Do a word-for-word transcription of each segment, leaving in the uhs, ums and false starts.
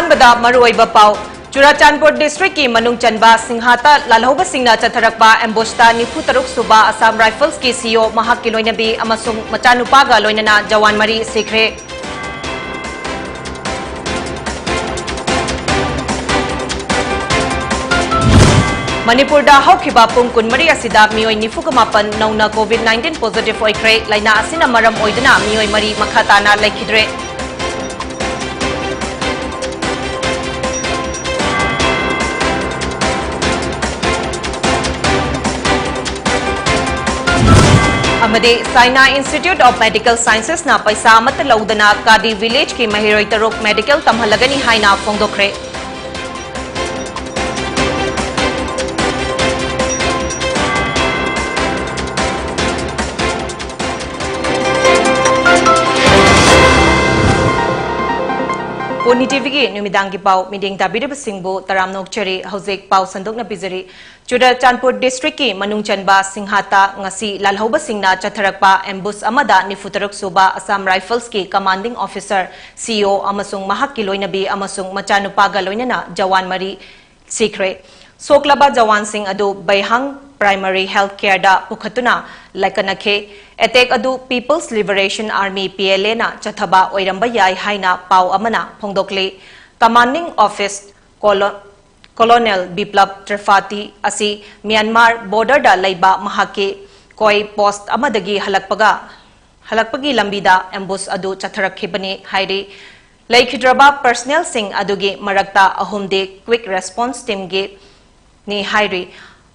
ꯑꯍꯥꯟꯕꯗ ꯃꯔꯨꯑꯣꯏꯕ ꯄꯥꯎ꯫ ꯆꯨꯔꯥꯆꯥꯟꯄꯨꯔ districtꯀꯤ ꯃꯅꯨꯡ ꯆꯟꯕ ꯁꯤꯡꯍꯥꯇ ꯂꯥꯜꯍꯧꯕꯁꯤꯡꯅ ꯆꯠꯊꯔꯛꯄ ambusht ꯅꯤꯐꯨ ꯇꯔꯨꯛ ꯁꯨꯕ Assam Riflesꯀꯤ CEO ꯃꯍꯥꯛꯀꯤ ꯂꯣꯏꯅꯕꯤ ꯑꯃꯁꯨꯡ ꯃꯆꯥꯅꯨꯄꯥꯒ ꯂꯣꯏꯅꯅ ꯖꯋꯥꯟ ꯃꯔꯤ ꯁꯤꯈ꯭ꯔꯦ꯫ ꯃꯅꯤꯄꯨꯔꯗ ꯍꯧꯈꯤꯕ ꯄꯨꯡ ꯀꯨꯟꯃꯔꯤ ꯑꯁꯤꯗ ꯃꯤꯑꯣꯏ ꯅꯤꯐꯨꯒ ꯃꯥꯄꯟ ꯅꯧꯅ COVID nineteen positive ꯑꯣꯏꯈ꯭ꯔꯦ꯫ ꯂꯥꯏꯅꯥ ꯑꯁꯤꯅ ꯃꯔꯝ ꯑꯣꯏꯗꯨꯅ ꯃꯤꯑꯣꯏ ꯃꯔꯤ ꯃꯈꯥ ꯇꯥꯅ ꯂꯩꯈꯤꯗ꯭ꯔꯦ꯫ ꯑꯃꯗꯤ China Institute of Medical Sciences ꯅ ꯄꯩꯁꯥ ꯑꯃꯠꯇ ꯂꯧꯗꯅ ꯀꯥꯗꯤ village ꯀꯤ ꯃꯍꯩꯔꯣꯏ ꯇꯔꯨꯛ medical ꯇꯝꯍꯜꯂꯒꯅꯤ ꯍꯥꯏꯅ ꯐꯣꯡꯗꯣꯛꯈ꯭ꯔꯦ꯫ ꯄꯣꯅꯤ TVꯒꯤ ꯅꯨꯃꯤꯗꯥꯡꯒꯤ ꯄꯥꯎ ꯃꯤꯠꯌꯦꯡ ꯇꯥꯕꯤꯔꯤꯕꯁꯤꯡꯕꯨ ꯇꯔꯥꯝꯅ ꯑꯣꯛꯆꯔꯤ꯫ ꯍꯧꯖꯤꯛ ꯄꯥꯎ ꯁꯟꯗꯣꯛꯅ ꯄꯤꯖꯔꯤ꯫ ꯆꯨꯔꯥꯆꯥꯟꯄꯨꯔ districtꯀꯤ ꯃꯅꯨꯡ ꯆꯟꯕ ꯁꯤꯡꯍꯥꯇ ꯉꯁꯤ ꯂꯥꯜꯍꯧꯕꯁꯤꯡꯅ ꯆꯠꯊꯔꯛꯄ ambusht ꯑꯃꯗ ꯅꯤꯐꯨ ꯇꯔꯨꯛ ꯁꯨꯕ Assam Riflesꯀꯤ commanding officer, CEO ꯑꯃꯁꯨꯡ ꯃꯍꯥꯛꯀꯤ ꯂꯣꯏꯅꯕꯤ ꯑꯃꯁꯨꯡ ꯃꯆꯥꯅꯨꯄꯥꯒ ꯂꯣꯏꯅꯅ ꯖꯋꯥꯟ ꯃꯔꯤ ꯁꯤꯈ꯭ꯔꯦ꯫ ꯁꯣꯛꯂꯕ ꯖꯋꯥꯟꯁꯤꯡ ꯑꯗꯨ ꯕꯩꯍꯥꯡ Primary Health Careꯗ ꯄꯨꯈꯠꯇꯨꯅ ꯂꯥꯏꯀꯠꯅꯈꯤ꯫ Attack ꯑꯗꯨ People's Liberation Army, PLAꯅ ꯆꯠꯊꯕ ꯑꯣꯏꯔꯝꯕ ꯌꯥꯏ ꯍꯥꯏꯅ ꯄꯥꯎ ꯑꯃꯅ ꯐꯣꯡꯗꯣꯛꯂꯤ꯫ Commanding Officer Colo-, Colonel Biplab Tripathi ꯑꯁꯤ ꯃ꯭ꯌꯥꯟꯃꯥꯔ borderꯗ ꯂꯩꯕ ꯃꯍꯥꯛꯀꯤ ꯀꯣꯏ post ꯑꯃꯗꯒꯤ ꯍꯜꯂꯛꯄꯒ, ꯍꯜꯂꯛꯄꯒꯤ ꯂꯝꯕꯤꯗ ambusht ꯑꯗꯨ ꯆꯠꯊꯔꯛꯈꯤꯕꯅꯤ ꯍꯥꯏꯔꯤ꯫ ꯂꯩꯈꯤꯗ꯭ꯔꯕ personnelꯁꯤꯡ ꯑꯗꯨꯒꯤ ꯃꯔꯛꯇ ꯑꯍꯨꯝꯗꯤ Quick Response Teamꯒꯤꯅꯤ ꯍꯥꯏꯔꯤ꯫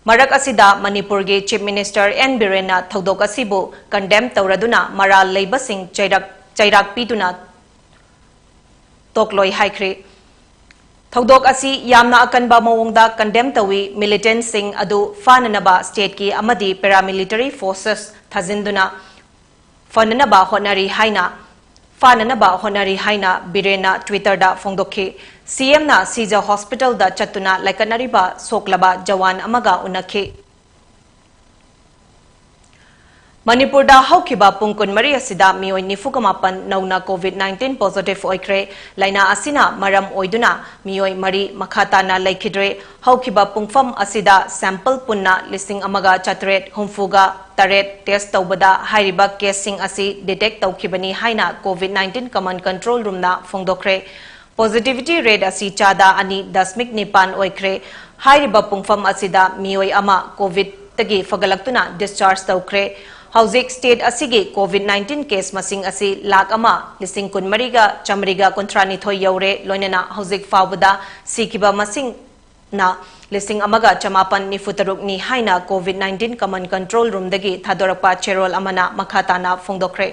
ꯃꯔꯛ ꯑꯁꯤꯗ ꯃꯅꯤꯄꯨꯔꯒꯤ Chief Minister N ꯕꯤꯔꯦꯟꯅ ꯊꯧꯗꯣꯛ ꯑꯁꯤꯕꯨ condemn ꯇꯧꯔꯗꯨꯅ ꯃꯔꯥꯜ ꯂꯩꯕꯁꯤꯡ ꯆꯩꯔꯛ, ꯆꯩꯔꯥꯛ ꯄꯤꯗꯨꯅ ꯇꯣꯛꯂꯣꯏ ꯍꯥꯏꯈ꯭ꯔꯤ꯫ ꯊꯧꯗꯣꯛ ꯑꯁꯤ ꯌꯥꯝꯅ ꯑꯀꯟꯕ ꯃꯑꯣꯡꯗ condemn ꯇꯧꯏ꯫ Militantꯁꯤꯡ ꯑꯗꯨ ꯐꯥꯅꯅꯕ stateꯀꯤ ꯑꯃꯗꯤ paramilitary forces ꯊꯥꯖꯤꯟꯗꯨꯅ ꯐꯅꯅꯕ ꯍꯣꯠꯅꯔꯤ ꯍꯥꯏꯅ, ꯐꯥꯅꯅꯕ ꯍꯣꯠꯅꯔꯤ ꯍꯥꯏꯅ ꯕꯤꯔꯦꯟꯅ Twitterꯗ ꯐꯣꯡꯗꯣꯛꯈꯤ꯫ CMꯅ ꯁꯤꯖ Hospitalꯗ ꯆꯠꯇꯨꯅ ꯂꯥꯏꯀꯠꯅꯔꯤꯕ ꯁꯣꯛꯂꯕ ꯖꯋꯥꯟ ꯑꯃꯒ ꯎꯅꯈꯤ꯫ ꯃꯅꯤꯄꯨꯔꯗ ꯍꯧꯈꯤꯕ ꯄꯨꯡ ꯀꯨꯟꯃꯔꯤ ꯑꯁꯤꯗ ꯃꯤꯑꯣꯏ ꯅꯤꯐꯨꯒ ꯃꯥꯄꯟ ꯅꯧꯅ COVID nineteen positive ꯑꯣꯏꯈ꯭ꯔꯦ꯫ ꯂꯥꯏꯅꯥ ꯑꯁꯤꯅ ꯃꯔꯝ ꯑꯣꯏꯗꯨꯅ ꯃꯤꯑꯣꯏ ꯃꯔꯤ ꯃꯈꯥ ꯇꯥꯅ ꯂꯩꯈꯤꯗ꯭ꯔꯦ꯫ ꯍꯧꯈꯤꯕ ꯄꯨꯡꯐꯝ ꯑꯁꯤꯗ sample ꯄꯨꯟꯅ ꯂꯤꯁꯤꯡ ꯑꯃꯒ ꯆꯥꯇ꯭ꯔꯦꯠ ꯍꯨꯝꯐꯨꯒ ꯇꯔꯦꯠ test ꯇꯧꯕꯗ ꯍꯥꯏꯔꯤꯕ caseꯁꯤꯡ ꯑꯁꯤ detect ꯇꯧꯈꯤꯕꯅꯤ ꯍꯥꯏꯅ COVID nineteen Command Control Roomꯅ ꯐꯣꯡꯗꯣꯛꯈ꯭ꯔꯦ꯫ Positivity rate ꯑꯁꯤ ꯆꯥꯗ ꯑꯅꯤ ꯗꯁꯃꯤꯛ ꯅꯤꯄꯥꯟ ꯑꯣꯏꯈ꯭ꯔꯦ꯫ ꯍꯥꯏꯔꯤꯕ ꯄꯨꯡꯐꯝ ꯑꯁꯤꯗ ꯃꯤꯑꯣꯏ ꯑꯃ COVIDꯇꯒꯤ ꯐꯒꯠꯂꯛꯇꯨꯅ discharge ꯇꯧꯈ꯭ꯔꯦ꯫ ꯍꯧꯖꯤꯛ state ꯑꯁꯤꯒꯤ COVID nineteen case ꯃꯁꯤꯡ ꯑꯁꯤ ꯂꯥꯈ ꯑꯃ ꯂꯤꯁꯤꯡ ꯀꯨꯟꯃꯔꯤꯒ ꯆꯥꯃꯔꯤꯒ ꯀꯨꯟꯊ꯭ꯔꯥꯅꯤꯊꯣꯏ ꯌꯧꯔꯦ꯫ ꯂꯣꯏꯅꯅ ꯍꯧꯖꯤꯛ ꯐꯥꯎꯕꯗ ꯁꯤꯈꯤꯕ ꯃꯁꯤꯡꯅ ꯂꯤꯁꯤꯡ ꯑꯃꯒ ꯆꯃꯥꯄꯟ ꯅꯤꯐꯨ ꯇꯔꯨꯛꯅꯤ ꯍꯥꯏꯅ COVID nineteen Command Control Roomꯗꯒꯤ ꯊꯥꯗꯣꯔꯛꯄ ꯆꯦꯔꯣꯜ ꯑꯃꯅ ꯃꯈꯥ ꯇꯥꯅ ꯐꯣꯡꯗꯣꯛꯈ꯭ꯔꯦ꯫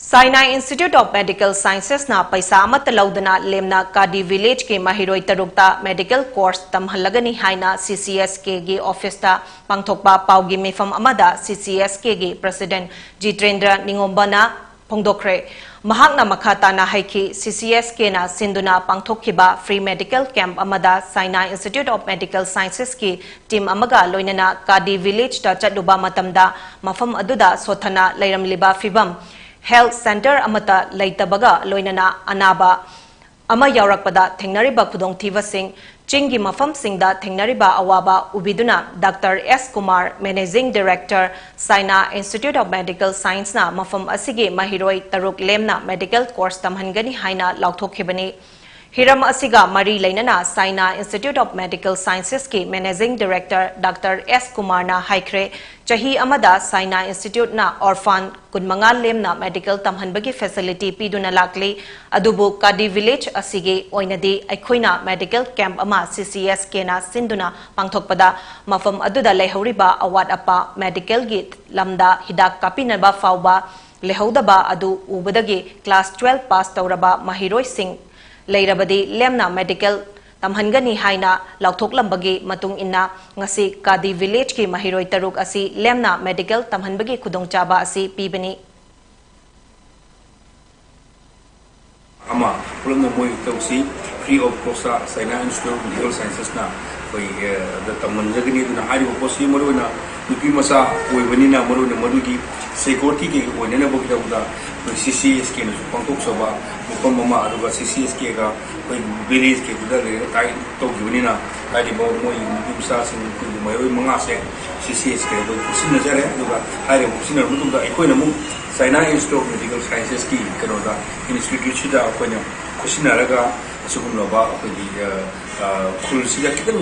Saina Institute of Medical Sciences ꯅ ꯄꯩꯁꯥ ꯑꯃꯠꯇ ꯂꯧꯗꯅ ꯂꯦꯝꯅ ꯀꯥꯗꯤ village ꯀꯤ ꯃꯍꯩꯔꯣꯏ ꯇꯔꯨꯛꯇ medical course ꯇꯝꯍꯜꯂꯒꯅꯤ ꯍꯥꯏꯅ CCSK ꯒꯤ office ꯇ ꯄꯥꯡꯊꯣꯛꯄ ꯄꯥꯎꯒꯤ ꯃꯤꯐꯝ ꯑꯃꯗ CCSK ꯒꯤ president ꯖꯤꯇꯦꯟꯗ꯭ꯔ ꯅꯤꯉꯣꯝꯕꯅ ꯐꯣꯡꯗꯣꯛꯈ꯭ꯔꯦ꯫ ꯃꯍꯥꯛꯅ ꯃꯈꯥ ꯇꯥꯅ ꯍꯥꯏꯈꯤ, CCSK ꯅ ꯁꯤꯟꯗꯨꯅ ꯄꯥꯡꯊꯣꯛꯈꯤꯕ free medical camp ꯑꯃꯗ Saina Institute of Medical Sciences ꯀꯤ team ꯑꯃꯒ ꯂꯣꯏꯅꯅ ꯀꯥꯗꯤ village ꯇ ꯆꯠꯂꯨꯕ ꯃꯇꯝꯗ ꯃꯐꯝ ꯑꯗꯨꯗ ꯁꯣꯠꯊꯅ ꯂꯩꯔꯝꯂꯤꯕ ꯐꯤꯚꯝ, health centre ꯑꯃꯠꯇ ꯂꯩꯇꯕꯒ ꯂꯣꯏꯅꯅ ꯑꯅꯥꯕ ꯑꯃ ꯌꯥꯎꯔꯛꯄꯗ ꯊꯦꯡꯅꯔꯤꯕ ꯈꯨꯗꯣꯡꯊꯤꯕꯁꯤꯡ, ꯆꯤꯡꯒꯤ ꯃꯐꯝꯁꯤꯡꯗ ꯊꯦꯡꯅꯔꯤꯕ ꯑꯋꯥꯕ ꯎꯕꯤꯗꯨꯅ Doctor S Kumar, Managing Director, Saina Institute of Medical Science ꯅ ꯃꯐꯝ ꯑꯁꯤꯒꯤ ꯃꯍꯩꯔꯣꯏ ꯇꯔꯨꯛ ꯂꯦꯝꯅ medical course ꯇꯝꯍꯟꯒꯅꯤ ꯍꯥꯏꯅ ꯂꯥꯎꯊꯣꯛꯈꯤꯕꯅꯤ꯫ ꯍꯤꯔꯝ ꯑꯁꯤꯒ ꯃꯔꯤ ꯂꯩꯅꯅ Saina Institute of Medical Sciences ꯀꯤ Managing Director Doctor S ꯀꯨꯃꯥꯔꯅ ꯍꯥꯏꯈ꯭ꯔꯦ, ꯆꯍꯤ ꯑꯃꯗ Saina Institute ꯅ orphan ꯀꯨꯟꯃꯉꯥ ꯂꯦꯝꯅ medical ꯇꯝꯍꯟꯕꯒꯤ facility ꯄꯤꯗꯨꯅ ꯂꯥꯛꯂꯤ꯫ ꯑꯗꯨꯕꯨ ꯀꯥꯗꯤ village ꯑꯁꯤꯒꯤ ꯑꯣꯏꯅꯗꯤ ꯑꯩꯈꯣꯏꯅ medical camp ꯑꯃ CCSK ꯅ ꯁꯤꯟꯗꯨꯅ ꯄꯥꯡꯊꯣꯛꯄꯗ ꯃꯐꯝ ꯑꯗꯨꯗ ꯂꯩꯍꯧꯔꯤꯕ ꯑꯋꯥꯠ ꯑꯄꯥ, medical ꯒꯤ ꯂꯝꯗ ꯍꯤꯗꯥꯛ ꯀꯥꯞꯄꯤꯅꯕ ꯐꯥꯎꯕ ꯂꯩꯍꯧꯗꯕ ꯑꯗꯨ ꯎꯕꯗꯒꯤ class twelve pass ꯇꯧꯔꯕ ꯃꯍꯩꯔꯣꯏꯁꯤꯡ ꯂꯩꯔꯕꯗꯤ ꯂꯦꯝꯅ medical ꯇꯝꯍꯟꯒꯅꯤ ꯍꯥꯏꯅ ꯂꯥꯎꯊꯣꯛꯂꯝꯕꯒꯤ ꯃꯇꯨꯡ ꯏꯟꯅ ꯉꯁꯤ ꯀꯥꯗꯤ village ꯀꯤ ꯃꯍꯩꯔꯣꯏ ꯇꯔꯨꯛ ꯑꯁꯤ ꯂꯦꯝꯅ medical ꯇꯝꯍꯟꯕꯒꯤ ꯈꯨꯗꯣꯡꯆꯥꯕ ꯑꯁꯤ ꯄꯤꯕꯅꯤ꯫ ꯑꯃ, ꯄꯨꯂꯞꯅ ꯃꯣꯏ ꯇꯧꯁꯤ, free of cost ꯇ Saina Institute of Medical Sciences ꯅ ꯑꯩꯈꯣꯏ ꯗ ꯇꯝꯍꯟꯖꯒꯅꯤ꯫ ꯑꯗꯨꯅ ꯍꯥꯏꯔꯤꯕ ꯄꯣꯠꯁꯤ ꯃꯔꯨꯑꯣꯏꯅ ꯅꯨꯄꯤ ꯃꯆꯥ ꯑꯣꯏꯕꯅꯤꯅ ꯃꯔꯨꯑꯣꯏꯅ ꯃꯗꯨꯒꯤ ꯁꯦꯀ꯭ꯌꯨꯔꯤꯇꯤꯒꯤ ꯑꯣꯏꯅꯅꯕꯒꯤꯗꯃꯛꯇ ꯑꯩꯈꯣꯏ ꯁꯤ ꯁꯤ ꯑꯦꯁ ꯀꯦꯅꯁꯨ ꯄꯥꯡꯊꯣꯛꯆꯕ ꯃꯐꯝ ꯑꯃ, ꯑꯗꯨꯒ ꯁꯤ ꯁꯤ ꯑꯦꯁ ꯀꯦꯒ ꯑꯩꯈꯣꯏ ꯚꯤꯂꯦꯖ ꯀꯦꯗꯨꯗ ꯂꯩꯔꯒ ꯇꯥꯏ ꯇꯧꯈꯤꯕꯅꯤꯅ ꯍꯥꯏꯔꯤꯕ ꯃꯣꯏ ꯅꯨꯄꯤ ꯃꯆꯥꯁꯤꯡ ꯑꯩꯈꯣꯏꯒꯤ ꯃꯍꯩꯔꯣꯏ ꯃꯉꯥꯁꯦ ꯁꯤ ꯁꯤ ꯑꯦꯁ ꯀꯦꯗ ꯈꯨꯠꯁꯤꯟꯅꯖꯔꯦ꯫ ꯑꯗꯨꯒ ꯍꯥꯏꯔꯤꯕ ꯈꯨꯠꯁꯤꯟꯅꯔꯕ ꯃꯇꯨꯡꯗ ꯑꯩꯈꯣꯏꯅ ꯑꯃꯨꯛ ꯆꯥꯏꯅꯥ ꯏꯟꯁꯇꯤꯇ꯭ꯌꯨꯠ ꯑꯣꯐ ꯃꯦꯗꯤꯀꯦꯜ ꯁꯥꯏꯟꯁꯦꯁꯀꯤ ꯀꯩꯅꯣꯗ ꯏꯟꯁꯇꯤꯇ꯭ꯌꯨꯠꯁꯤꯗ ꯑꯩꯈꯣꯏꯅ ꯈꯨꯠꯁꯤꯟꯅꯔꯒ ꯑꯁꯤꯒꯨꯝꯂꯕ ꯑꯩꯈꯣꯏꯒꯤ ꯈꯨꯜꯁꯤꯗ ꯈꯤꯇꯪ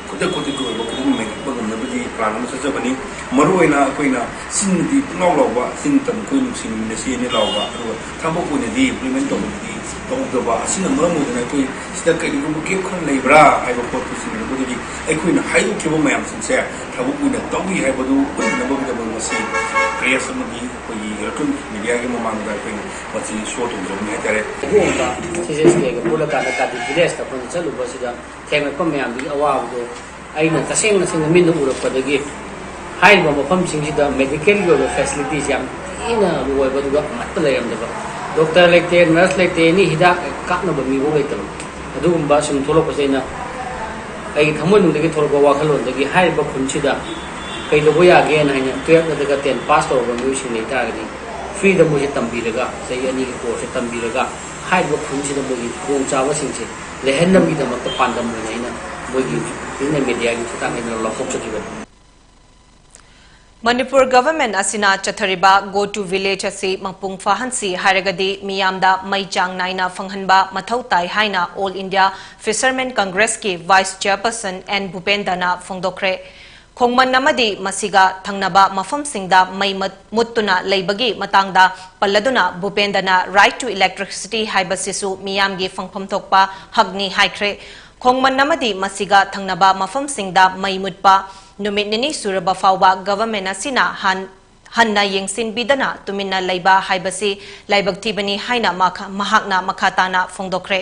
ꯈꯨꯗꯛ ꯈꯨꯗꯛꯀꯤ ꯑꯣꯏꯕ ꯈꯨꯗꯝ ꯃꯦꯟꯈꯠꯄ ꯉꯝꯅꯕꯒꯤ ꯄ꯭ꯂꯥꯟ ꯑꯃ ꯆꯠꯆꯕꯅꯤ꯫ ꯃꯔꯨꯑꯣꯏꯅ ꯑꯩꯈꯣꯏꯅ ꯆꯤꯟꯗꯗꯤ ꯄꯨꯡꯂꯥꯎ ꯂꯥꯎꯕ, ꯆꯤꯟ ꯇꯝ ꯑꯩꯈꯣꯏ ꯅꯨꯡꯁꯤꯃꯤꯟꯅꯁꯤ ꯑꯅꯤ ꯂꯥꯎꯕ, ꯑꯗꯨꯒ ꯊꯕꯛ ꯑꯣꯏꯅꯗꯤ ꯏꯝꯄ꯭ꯂꯤꯃꯦꯟ ꯇꯧꯕꯗꯤ ꯇꯧꯗꯕ ꯑꯁꯤꯅ ꯃꯔꯝ ꯑꯣꯏꯗꯨꯅ ꯑꯩꯈꯣꯏ ꯁꯤꯗ ꯀꯔꯤꯒꯨꯝꯕ ꯒꯦꯞ ꯈꯔ ꯂꯩꯕ꯭ꯔꯥ ꯍꯥꯏꯕ ꯄꯣꯠꯇꯨ ꯆꯤꯡꯅꯕꯗꯒꯤ ꯑꯩꯈꯣꯏꯅ ꯍꯥꯏꯗꯣꯛꯈꯤꯕ ꯃꯌꯥꯝꯁꯤꯡꯁꯦ ꯊꯕꯛ ꯑꯣꯏꯅ ꯇꯧꯏ ꯍꯥꯏꯕꯗꯨ ꯎꯠꯅꯕꯒꯤꯗꯃꯛ ꯉꯁꯤ ꯄ꯭ꯔꯦꯁ ꯑꯃꯗꯤ ꯑꯩꯈꯣꯏꯒꯤ ꯏꯂꯦꯛꯇ꯭ꯔꯣꯅꯤꯛ ꯃꯦꯗꯤꯌꯥꯒꯤ ꯃꯃꯥꯡꯗ ꯑꯩꯈꯣꯏꯅ ꯃꯁꯤ ꯁꯣ ꯇꯧꯖꯕꯅꯤ ꯍꯥꯏꯇꯥꯔꯦ꯫ ꯑꯗꯨꯒꯨꯝꯕ ꯁꯤ ꯁꯤ ꯑꯦꯁ ꯀꯦꯒ ꯄꯨꯜꯂꯀꯥꯟꯗ ꯀꯥꯗꯤ ꯚꯤꯂꯦꯖꯇ ꯑꯩꯈꯣꯏꯅ ꯆꯠꯂꯨꯕꯁꯤꯗ ꯊꯦꯡꯅꯔꯛꯄ ꯃꯌꯥꯝꯗꯨꯒꯤ ꯑꯋꯥꯕꯗꯣ ꯑꯩꯅ ꯇꯁꯦꯡ ꯇꯁꯦꯡꯅ ꯃꯤꯠꯅ ꯎꯔꯛꯄꯗꯒꯤ ꯍꯥꯏꯔꯤꯕ ꯃꯐꯝꯁꯤꯡꯁꯤꯗ ꯃꯦꯗꯤꯀꯦꯜꯒꯤ ꯑꯣꯏꯕ ꯐꯦꯁꯤꯂꯤꯇꯤꯁꯦ ꯌꯥꯝ ꯊꯤꯅ ꯂꯣꯏꯕ, ꯑꯗꯨꯒ ꯑꯃꯠꯇ ꯂꯩꯔꯝꯗꯕ, ꯗꯣꯛꯇꯔ ꯂꯩꯇꯦ, ꯅꯔꯁ ꯂꯩꯇꯦ, ꯑꯦꯅꯤ ꯍꯤꯗꯥꯛ ꯀꯥꯞꯅꯕ ꯃꯤꯐꯥꯎ ꯂꯩꯇꯕ꯫ ꯑꯗꯨꯒꯨꯝꯕ ꯁꯨꯝ ꯊꯣꯛꯂꯛꯄꯁꯦ ꯑꯩꯅ ꯑꯩꯒꯤ ꯊꯃꯣꯏꯅꯨꯡꯗꯒꯤ ꯊꯣꯛꯂꯛꯄ ꯋꯥꯈꯜꯂꯣꯟꯗꯒꯤ ꯍꯥꯏꯔꯤꯕ ꯈꯨꯟꯁꯤꯗ ꯀꯩꯗꯧꯕ ꯌꯥꯒꯦꯅ ꯍꯥꯏꯅ ꯇꯨꯌꯦꯜꯞ ꯅꯠꯇ꯭ꯔꯒ ꯇꯦꯟ ꯄꯥꯁ ꯇꯧꯔꯕ ꯃꯤꯑꯣꯏꯁꯤꯡ ꯂꯩ ꯇꯥꯔꯒꯗꯤ ꯐ꯭ꯔꯤꯗ ꯃꯣꯏꯁꯦ ꯇꯝꯕꯤꯔꯒ, ꯆꯍꯤ ꯑꯅꯤꯒꯤ ꯀꯣꯔꯁꯁꯦ ꯇꯝꯕꯤꯔꯒ ꯍꯥꯏꯔꯤꯕ ꯈꯨꯟꯁꯤꯗ ꯃꯣꯏꯒꯤ ꯈꯨꯗꯣꯡꯆꯥꯕꯁꯤꯡꯁꯦ ꯂꯩꯍꯟꯅꯕꯒꯤꯗꯃꯛꯇ ꯄꯥꯟꯗꯝ ꯑꯣꯏꯅ ꯑꯩꯅ ꯃꯣꯏꯒꯤ ꯄ꯭ꯔꯤꯟ ꯑꯦꯟ ꯃꯦꯗꯤꯌꯥꯒꯤ ꯈꯨꯠꯊꯥꯡ ꯑꯩꯅ ꯂꯧꯊꯣꯛꯆꯈꯤꯕꯅꯤ꯫ ꯃꯅꯤꯄꯨꯔ ꯒꯚꯔꯟꯃꯦꯟꯠ ꯑꯁꯤꯅ ꯆꯠꯊꯔꯤꯕ Go to Village ꯑꯁꯤ ꯃꯄꯨꯡ ꯐꯥꯍꯟꯁꯤ ꯍꯥꯏꯔꯒꯗꯤ ꯃꯤꯌꯥꯝꯗ ꯃꯩ ꯆꯥꯡ ꯅꯥꯏꯅ ꯐꯪꯍꯟꯕ ꯃꯊꯧ ꯇꯥꯏ ꯍꯥꯏꯅ All India Fishermen Congressꯀꯤ ꯚꯥꯏꯁ ꯆꯦꯌꯔꯄꯔꯁꯟ ꯑꯦꯟ ꯚꯨꯄꯦꯟꯗꯅ ꯐꯣꯡꯗꯣꯛꯈ꯭ꯔꯦ꯫ ꯈꯣꯡꯃꯟ ꯑꯃꯗꯤ ꯃꯁꯤꯒ ꯊꯪꯅꯕ ꯃꯐꯝꯁꯤꯡꯗ ꯃꯩ ꯃꯠ-, ꯃꯨꯠꯇꯨꯅ ꯂꯩꯕꯒꯤ ꯃꯇꯥꯡꯗ ꯄꯜꯂꯗꯨꯅ ꯚꯨꯄꯦꯟꯗꯅ Right to Electricity ꯍꯥꯏꯕꯁꯤꯁꯨ ꯃꯤꯌꯥꯝꯒꯤ ꯐꯪꯐꯝ ꯊꯣꯛꯄ ꯍꯛꯅꯤ ꯍꯥꯏꯈ꯭ꯔꯦ꯫ ꯈꯣꯡꯃꯟ ꯑꯃꯗꯤ ꯃꯁꯤꯒ ꯊꯪꯅꯕ ꯃꯐꯝꯁꯤꯡꯗ ꯃꯩ ꯃꯨꯠꯄ ꯅꯨꯃꯤꯠ ꯅꯤꯅꯤ ꯁꯨꯔꯕ ꯐꯥꯎꯕ ꯒꯚꯔꯟꯃꯦꯟꯠ ꯑꯁꯤꯅ ꯍꯟ-, ꯍꯟꯅ ꯌꯦꯡꯁꯤꯟꯕꯤꯗꯅ ꯇꯨꯃꯤꯟꯅ ꯂꯩꯕ ꯍꯥꯏꯕꯁꯤ ꯂꯥꯏꯕꯛ ꯊꯤꯕꯅꯤ ꯍꯥꯏꯅ ꯃꯈ-, ꯃꯍꯥꯛꯅ ꯃꯈꯥ ꯇꯥꯅ ꯐꯣꯡꯗꯣꯛꯈ꯭ꯔꯦ꯫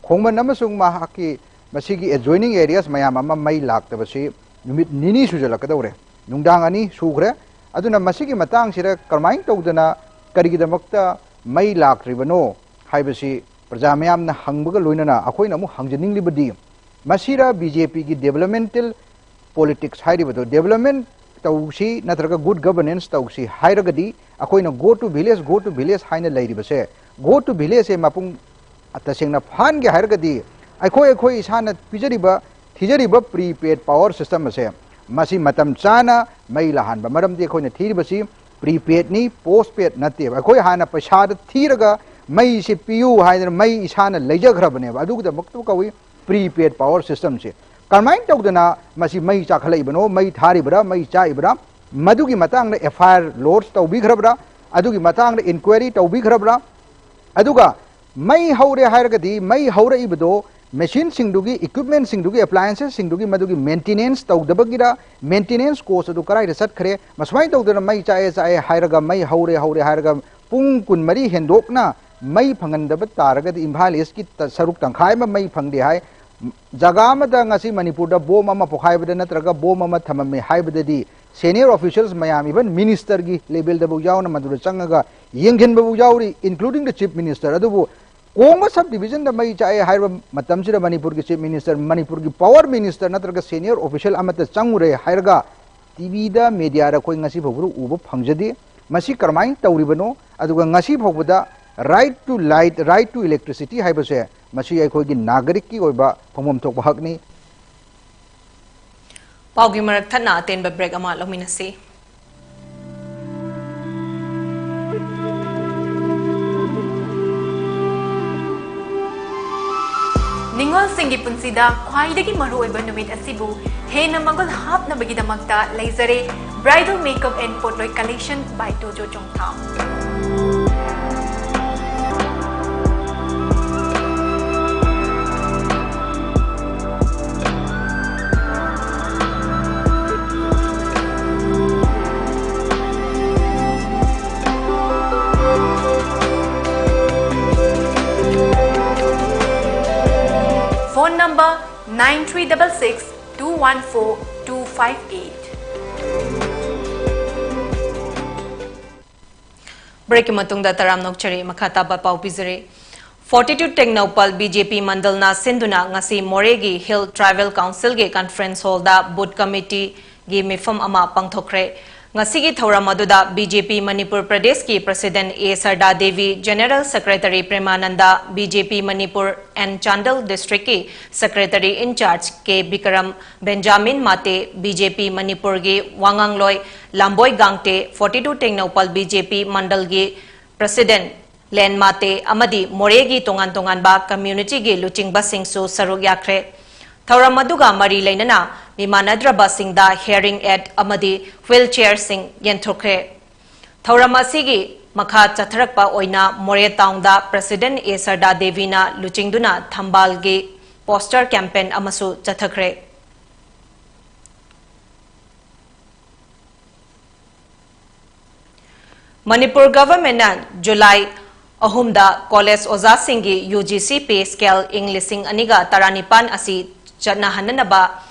ꯈꯣꯡꯃꯟ ꯑꯃꯁꯨꯡ ꯃꯍꯥꯛꯀꯤ ꯃꯁꯤꯒꯤ adjoining areas ꯃꯌꯥꯝ ꯑꯃ ꯃꯩ ꯂꯥꯛꯇꯕꯁꯤ ꯅꯨꯃꯤꯠ ꯅꯤꯅꯤ ꯁꯨꯖꯜꯂꯛꯀꯗꯧꯔꯦ꯫ ꯅꯨꯡꯗꯥꯡ ꯑꯅꯤ ꯁꯨꯈ꯭ꯔꯦ꯫ ꯑꯗꯨꯅ ꯃꯁꯤꯒꯤ ꯃꯇꯥꯡꯁꯤꯗ ꯀꯔꯝꯍꯥꯏꯅ ꯇꯧꯗꯅ ꯀꯔꯤꯒꯤꯗꯃꯛꯇ ꯃꯩ ꯂꯥꯛꯇ꯭ꯔꯤꯕꯅꯣ ꯍꯥꯏꯕꯁꯤ ꯄ꯭ꯔꯖꯥ ꯃꯌꯥꯝꯅ ꯍꯪꯕꯒ ꯂꯣꯏꯅꯅ ꯑꯩꯈꯣꯏꯅ ꯑꯃꯨꯛ ꯍꯪꯖꯅꯤꯡꯂꯤꯕꯗꯤ, ꯃꯁꯤꯔ ꯕꯤ ꯖꯦ ꯄꯤꯒꯤ developmental politics ꯍꯥꯏꯔꯤꯕꯗꯣ? Development ꯇꯧꯁꯤ ꯅꯠꯇ꯭ꯔꯒ good governance ꯇꯧꯁꯤ ꯍꯥꯏꯔꯒꯗꯤ, ꯑꯩꯈꯣꯏꯅ go to village, go to village ꯍꯥꯏꯅ ꯂꯩꯔꯤꯕꯁꯦ, go to village ꯁꯦ ꯃꯄꯨꯡ ꯇꯁꯦꯡꯅ ꯐꯥꯍꯟꯒꯦ ꯍꯥꯏꯔꯒꯗꯤ, ꯑꯩꯈꯣꯏ ꯑꯩꯈꯣꯏ ꯏꯁꯥꯅ ꯄꯤꯖꯔꯤꯕ, ꯊꯤꯖꯔꯤꯕ prepaid power system ꯑꯁꯦ, ꯃꯁꯤ ꯃꯇꯝ ꯆꯥꯅ ꯃꯩ ꯂꯥꯛꯍꯟꯕ꯫ ꯃꯔꯝꯗꯤ ꯑꯩꯈꯣꯏꯅ ꯊꯤꯔꯤꯕꯁꯤ prepaid ꯅꯤ, postpaid ꯅꯠꯇꯦꯕ꯫ ꯑꯩꯈꯣꯏ ꯍꯥꯟꯅ ꯄꯩꯁꯥꯗ ꯊꯤꯔꯒ ꯃꯩꯁꯤ ꯄꯤꯌꯨ ꯍꯥꯏꯗꯅ ꯃꯩ ꯏꯁꯥꯅ ꯂꯩꯖꯈ꯭ꯔꯕꯅꯦꯕ꯫ ꯑꯗꯨꯒꯤꯗꯃꯛꯇꯕꯨ ꯀꯧꯏ prepaid power system ꯁꯦ꯫ ꯀꯔꯝꯍꯥꯏꯅ ꯇꯧꯗꯅ ꯃꯁꯤ ꯃꯩ ꯆꯥꯈꯠꯂꯛꯏꯕꯅꯣ, ꯃꯩ ꯊꯥꯔꯤꯕ꯭ꯔꯥ, ꯃꯩ ꯆꯥꯛꯏꯕ꯭ꯔꯥ, ꯃꯗꯨꯒꯤ ꯃꯇꯥꯡꯗ F I R lodge ꯇꯧꯕꯤꯈ꯭ꯔꯕ꯭ꯔꯥ, ꯑꯗꯨꯒꯤ ꯃꯇꯥꯡꯗ inquiry ꯇꯧꯕꯤꯈ꯭ꯔꯕ꯭ꯔꯥ? ꯑꯗꯨꯒ ꯃꯩ ꯍꯧꯔꯦ ꯍꯥꯏꯔꯒꯗꯤ, ꯃꯩ ꯍꯧꯔꯛꯏꯕꯗꯣ, machine ꯁꯤꯡꯗꯨꯒꯤ, equipment ꯁꯤꯡꯗꯨꯒꯤ, appliances ꯁꯤꯡꯗꯨꯒꯤ, ꯃꯗꯨꯒꯤ maintenance ꯇꯧꯗꯕꯒꯤꯔ, maintenance cost ꯑꯗꯨ ꯀꯗꯥꯏꯗ ꯆꯠꯈ꯭ꯔꯦ? ꯃꯁꯨꯃꯥꯏꯅ ꯇꯧꯗꯅ ꯃꯩ ꯆꯥꯛꯑꯦ, ꯆꯥꯛꯑꯦ ꯍꯥꯏꯔꯒ, ꯃꯩ ꯍꯧꯔꯦ, ꯍꯧꯔꯦ ꯍꯥꯏꯔꯒ ꯄꯨꯡ ꯀꯨꯟꯃꯔꯤ ꯍꯦꯟꯗꯣꯛꯅ ꯃꯩ ꯐꯪꯍꯟꯗꯕ ꯇꯥꯔꯒꯗꯤ, ꯏꯝꯐꯥꯜ ꯏꯁꯀꯤ ꯇ-, ꯁꯔꯨꯛ ꯇꯪꯈꯥꯏ ꯑꯃ ꯃꯩ ꯐꯪꯗꯦ ꯍꯥꯏ꯫ ꯖꯒꯥ ꯑꯃꯗ ꯉꯁꯤ ꯃꯅꯤꯄꯨꯔꯗ bomb ꯑꯃ ꯄꯣꯈꯥꯏꯕꯗ ꯅꯠꯇ꯭ꯔꯒ bomb ꯑꯃ ꯊꯝꯃꯝꯃꯦ ꯍꯥꯏꯕꯗꯗꯤ, senior officials ꯃꯌꯥꯝ, even minister ꯒꯤ level ꯗꯐꯥꯎ ꯌꯥꯎꯅ ꯃꯗꯨꯗ ꯆꯪꯉꯒ ꯌꯦꯡꯁꯤꯟꯕꯐꯥꯎ ꯌꯥꯎꯔꯤ, including the chief minister꯫ ꯑꯗꯨꯕꯨ ꯀꯣꯡꯕ sub division ꯗ ꯃꯩ ꯆꯥꯛꯑꯦ ꯍꯥꯏꯔꯕ ꯃꯇꯝꯁꯤꯗ, ꯃꯅꯤꯄꯨꯔꯒꯤ chief minister, ꯃꯅꯤꯄꯨꯔꯒꯤ power minister ꯅꯠꯇ꯭ꯔꯒ senior official ꯑꯃꯠꯇ ꯆꯪꯉꯨꯔꯦ ꯍꯥꯏꯔꯒ, ꯇꯤ ꯚꯤꯗ, media ꯗ ꯑꯩꯈꯣꯏ ꯉꯁꯤ ꯐꯥꯎꯕꯗ ꯎꯕ ꯐꯪꯖꯗꯦ꯫ ꯃꯁꯤ ꯀꯔꯝꯍꯥꯏꯅ ꯇꯧꯔꯤꯕꯅꯣ? ꯑꯗꯨꯒ ꯉꯁꯤ ꯐꯥꯎꯕꯗ right to light, right to electricity ꯍꯥꯏꯕꯁꯦ, ꯃꯁꯤ ꯑꯩꯈꯣꯏꯒꯤ ꯅꯥꯒꯔꯤꯛꯀꯤ ꯑꯣꯏꯕ ꯐꯪꯐꯝ ꯊꯣꯛꯄ ꯍꯛꯅꯤ꯫ ꯄꯥꯎꯒꯤ ꯃꯔꯛ ꯊꯠꯅ ꯑꯇꯦꯟꯕ break ꯑꯃ ꯂꯧꯃꯤꯟꯅꯁꯤ꯫ ꯅꯤꯡꯉꯣꯜꯁꯤꯡꯒꯤ ꯄꯨꯟꯁꯤꯗ ꯈ꯭ꯋꯥꯏꯗꯒꯤ ꯃꯔꯨꯑꯣꯏꯕ ꯅꯨꯃꯤꯠ ꯑꯁꯤꯕꯨ ꯍꯦꯟꯅ ꯃꯒꯨꯟ ꯍꯥꯞꯅꯕꯒꯤꯗꯃꯛꯇ ꯂꯩꯖꯔꯦ Bridal Makeup and Potloi Collection by Tojo Chongtham꯫ Phone number nine three double six two one four two five eight꯫ Break ꯀꯤ ꯃꯇꯨꯡꯗ ꯇꯔꯥꯝꯅ ꯑꯣꯛꯆꯔꯤ꯫ ꯃꯈꯥ ꯇꯥꯕ ꯄꯥꯎ ꯄꯤꯖꯔꯤ꯫ Forty two Tengnoupal B J P ꯃꯟꯗꯜꯅ ꯁꯤꯟꯗꯨꯅ ꯉꯁꯤ ꯃꯣꯔꯦꯒꯤ Hill Tribal Councilꯒꯤ conference hallꯗ booth committeeꯒꯤ ꯃꯤꯐꯝ ꯑꯃ ꯄꯥꯡꯊꯣꯛꯈ꯭ꯔꯦ꯫ ꯉꯁꯤꯒꯤ ꯊꯧꯔꯝ ꯑꯗꯨꯗ ꯕꯤ ꯖꯦ ꯄꯤ ꯃꯅꯤꯄꯨꯔ ꯄ꯭ꯔꯗꯦꯁꯀꯤ president A Sarda Devi, general secretary Premananda, B J P Manipur and Chandel districtꯀꯤ secretary in charge K Bikram, Benjamin Mate, B J P ꯃꯅꯤꯄꯨꯔꯒꯤ ꯋꯥꯉꯥꯡꯂꯣꯏ Lamboi Gangte, forty two Tengnoupal B J P ꯃꯟꯗꯜꯒꯤ president ꯂꯦꯟ ꯃꯥꯇꯦ ꯑꯃꯗꯤ ꯃꯣꯔꯦꯒꯤ ꯇꯣꯉꯥꯟ ꯇꯣꯉꯥꯟꯕ communityꯒꯤ ꯂꯨꯆꯤꯡꯕꯁꯤꯡꯁꯨ ꯁꯔꯨꯛ ꯌꯥꯈ꯭ꯔꯦ꯫ ꯊꯧꯔꯝ ꯑꯗꯨꯒ ꯃꯔꯤ ꯂꯩꯅꯅ ꯃꯤꯃꯥꯟꯅꯗ꯭ꯔꯕꯁꯤꯡꯗ hearing aid ꯑꯃꯗꯤ wheelchairꯁꯤꯡ ꯌꯦꯟꯊꯣꯛꯈ꯭ꯔꯦ꯫ ꯊꯧꯔꯝ ꯑꯁꯤꯒꯤ ꯃꯈꯥ ꯆꯠꯊꯔꯛꯄ ꯑꯣꯏꯅ ꯃꯣꯔꯦ townꯗ president ꯑꯦ ꯁꯔꯗꯥ ꯗꯦꯕꯤꯅ ꯂꯨꯆꯤꯡꯗꯨꯅ ꯊꯝꯕꯥꯜꯒꯤ poster campaign ꯑꯃꯁꯨ ꯆꯠꯊꯈ꯭ꯔꯦ꯫ ꯃꯅꯤꯄꯨꯔ governmentꯅ ꯖꯨꯂꯥꯏ ꯑꯍꯨꯝꯗ college ꯑꯣꯖꯥꯁꯤꯡꯒꯤ U G C pay scale ꯏꯪ ꯂꯤꯁꯤꯡ ꯑꯅꯤꯒ ꯇꯔꯥꯅꯤꯄꯥꯟ ꯑꯁꯤ ꯆꯠꯅꯍꯟꯅꯅꯕ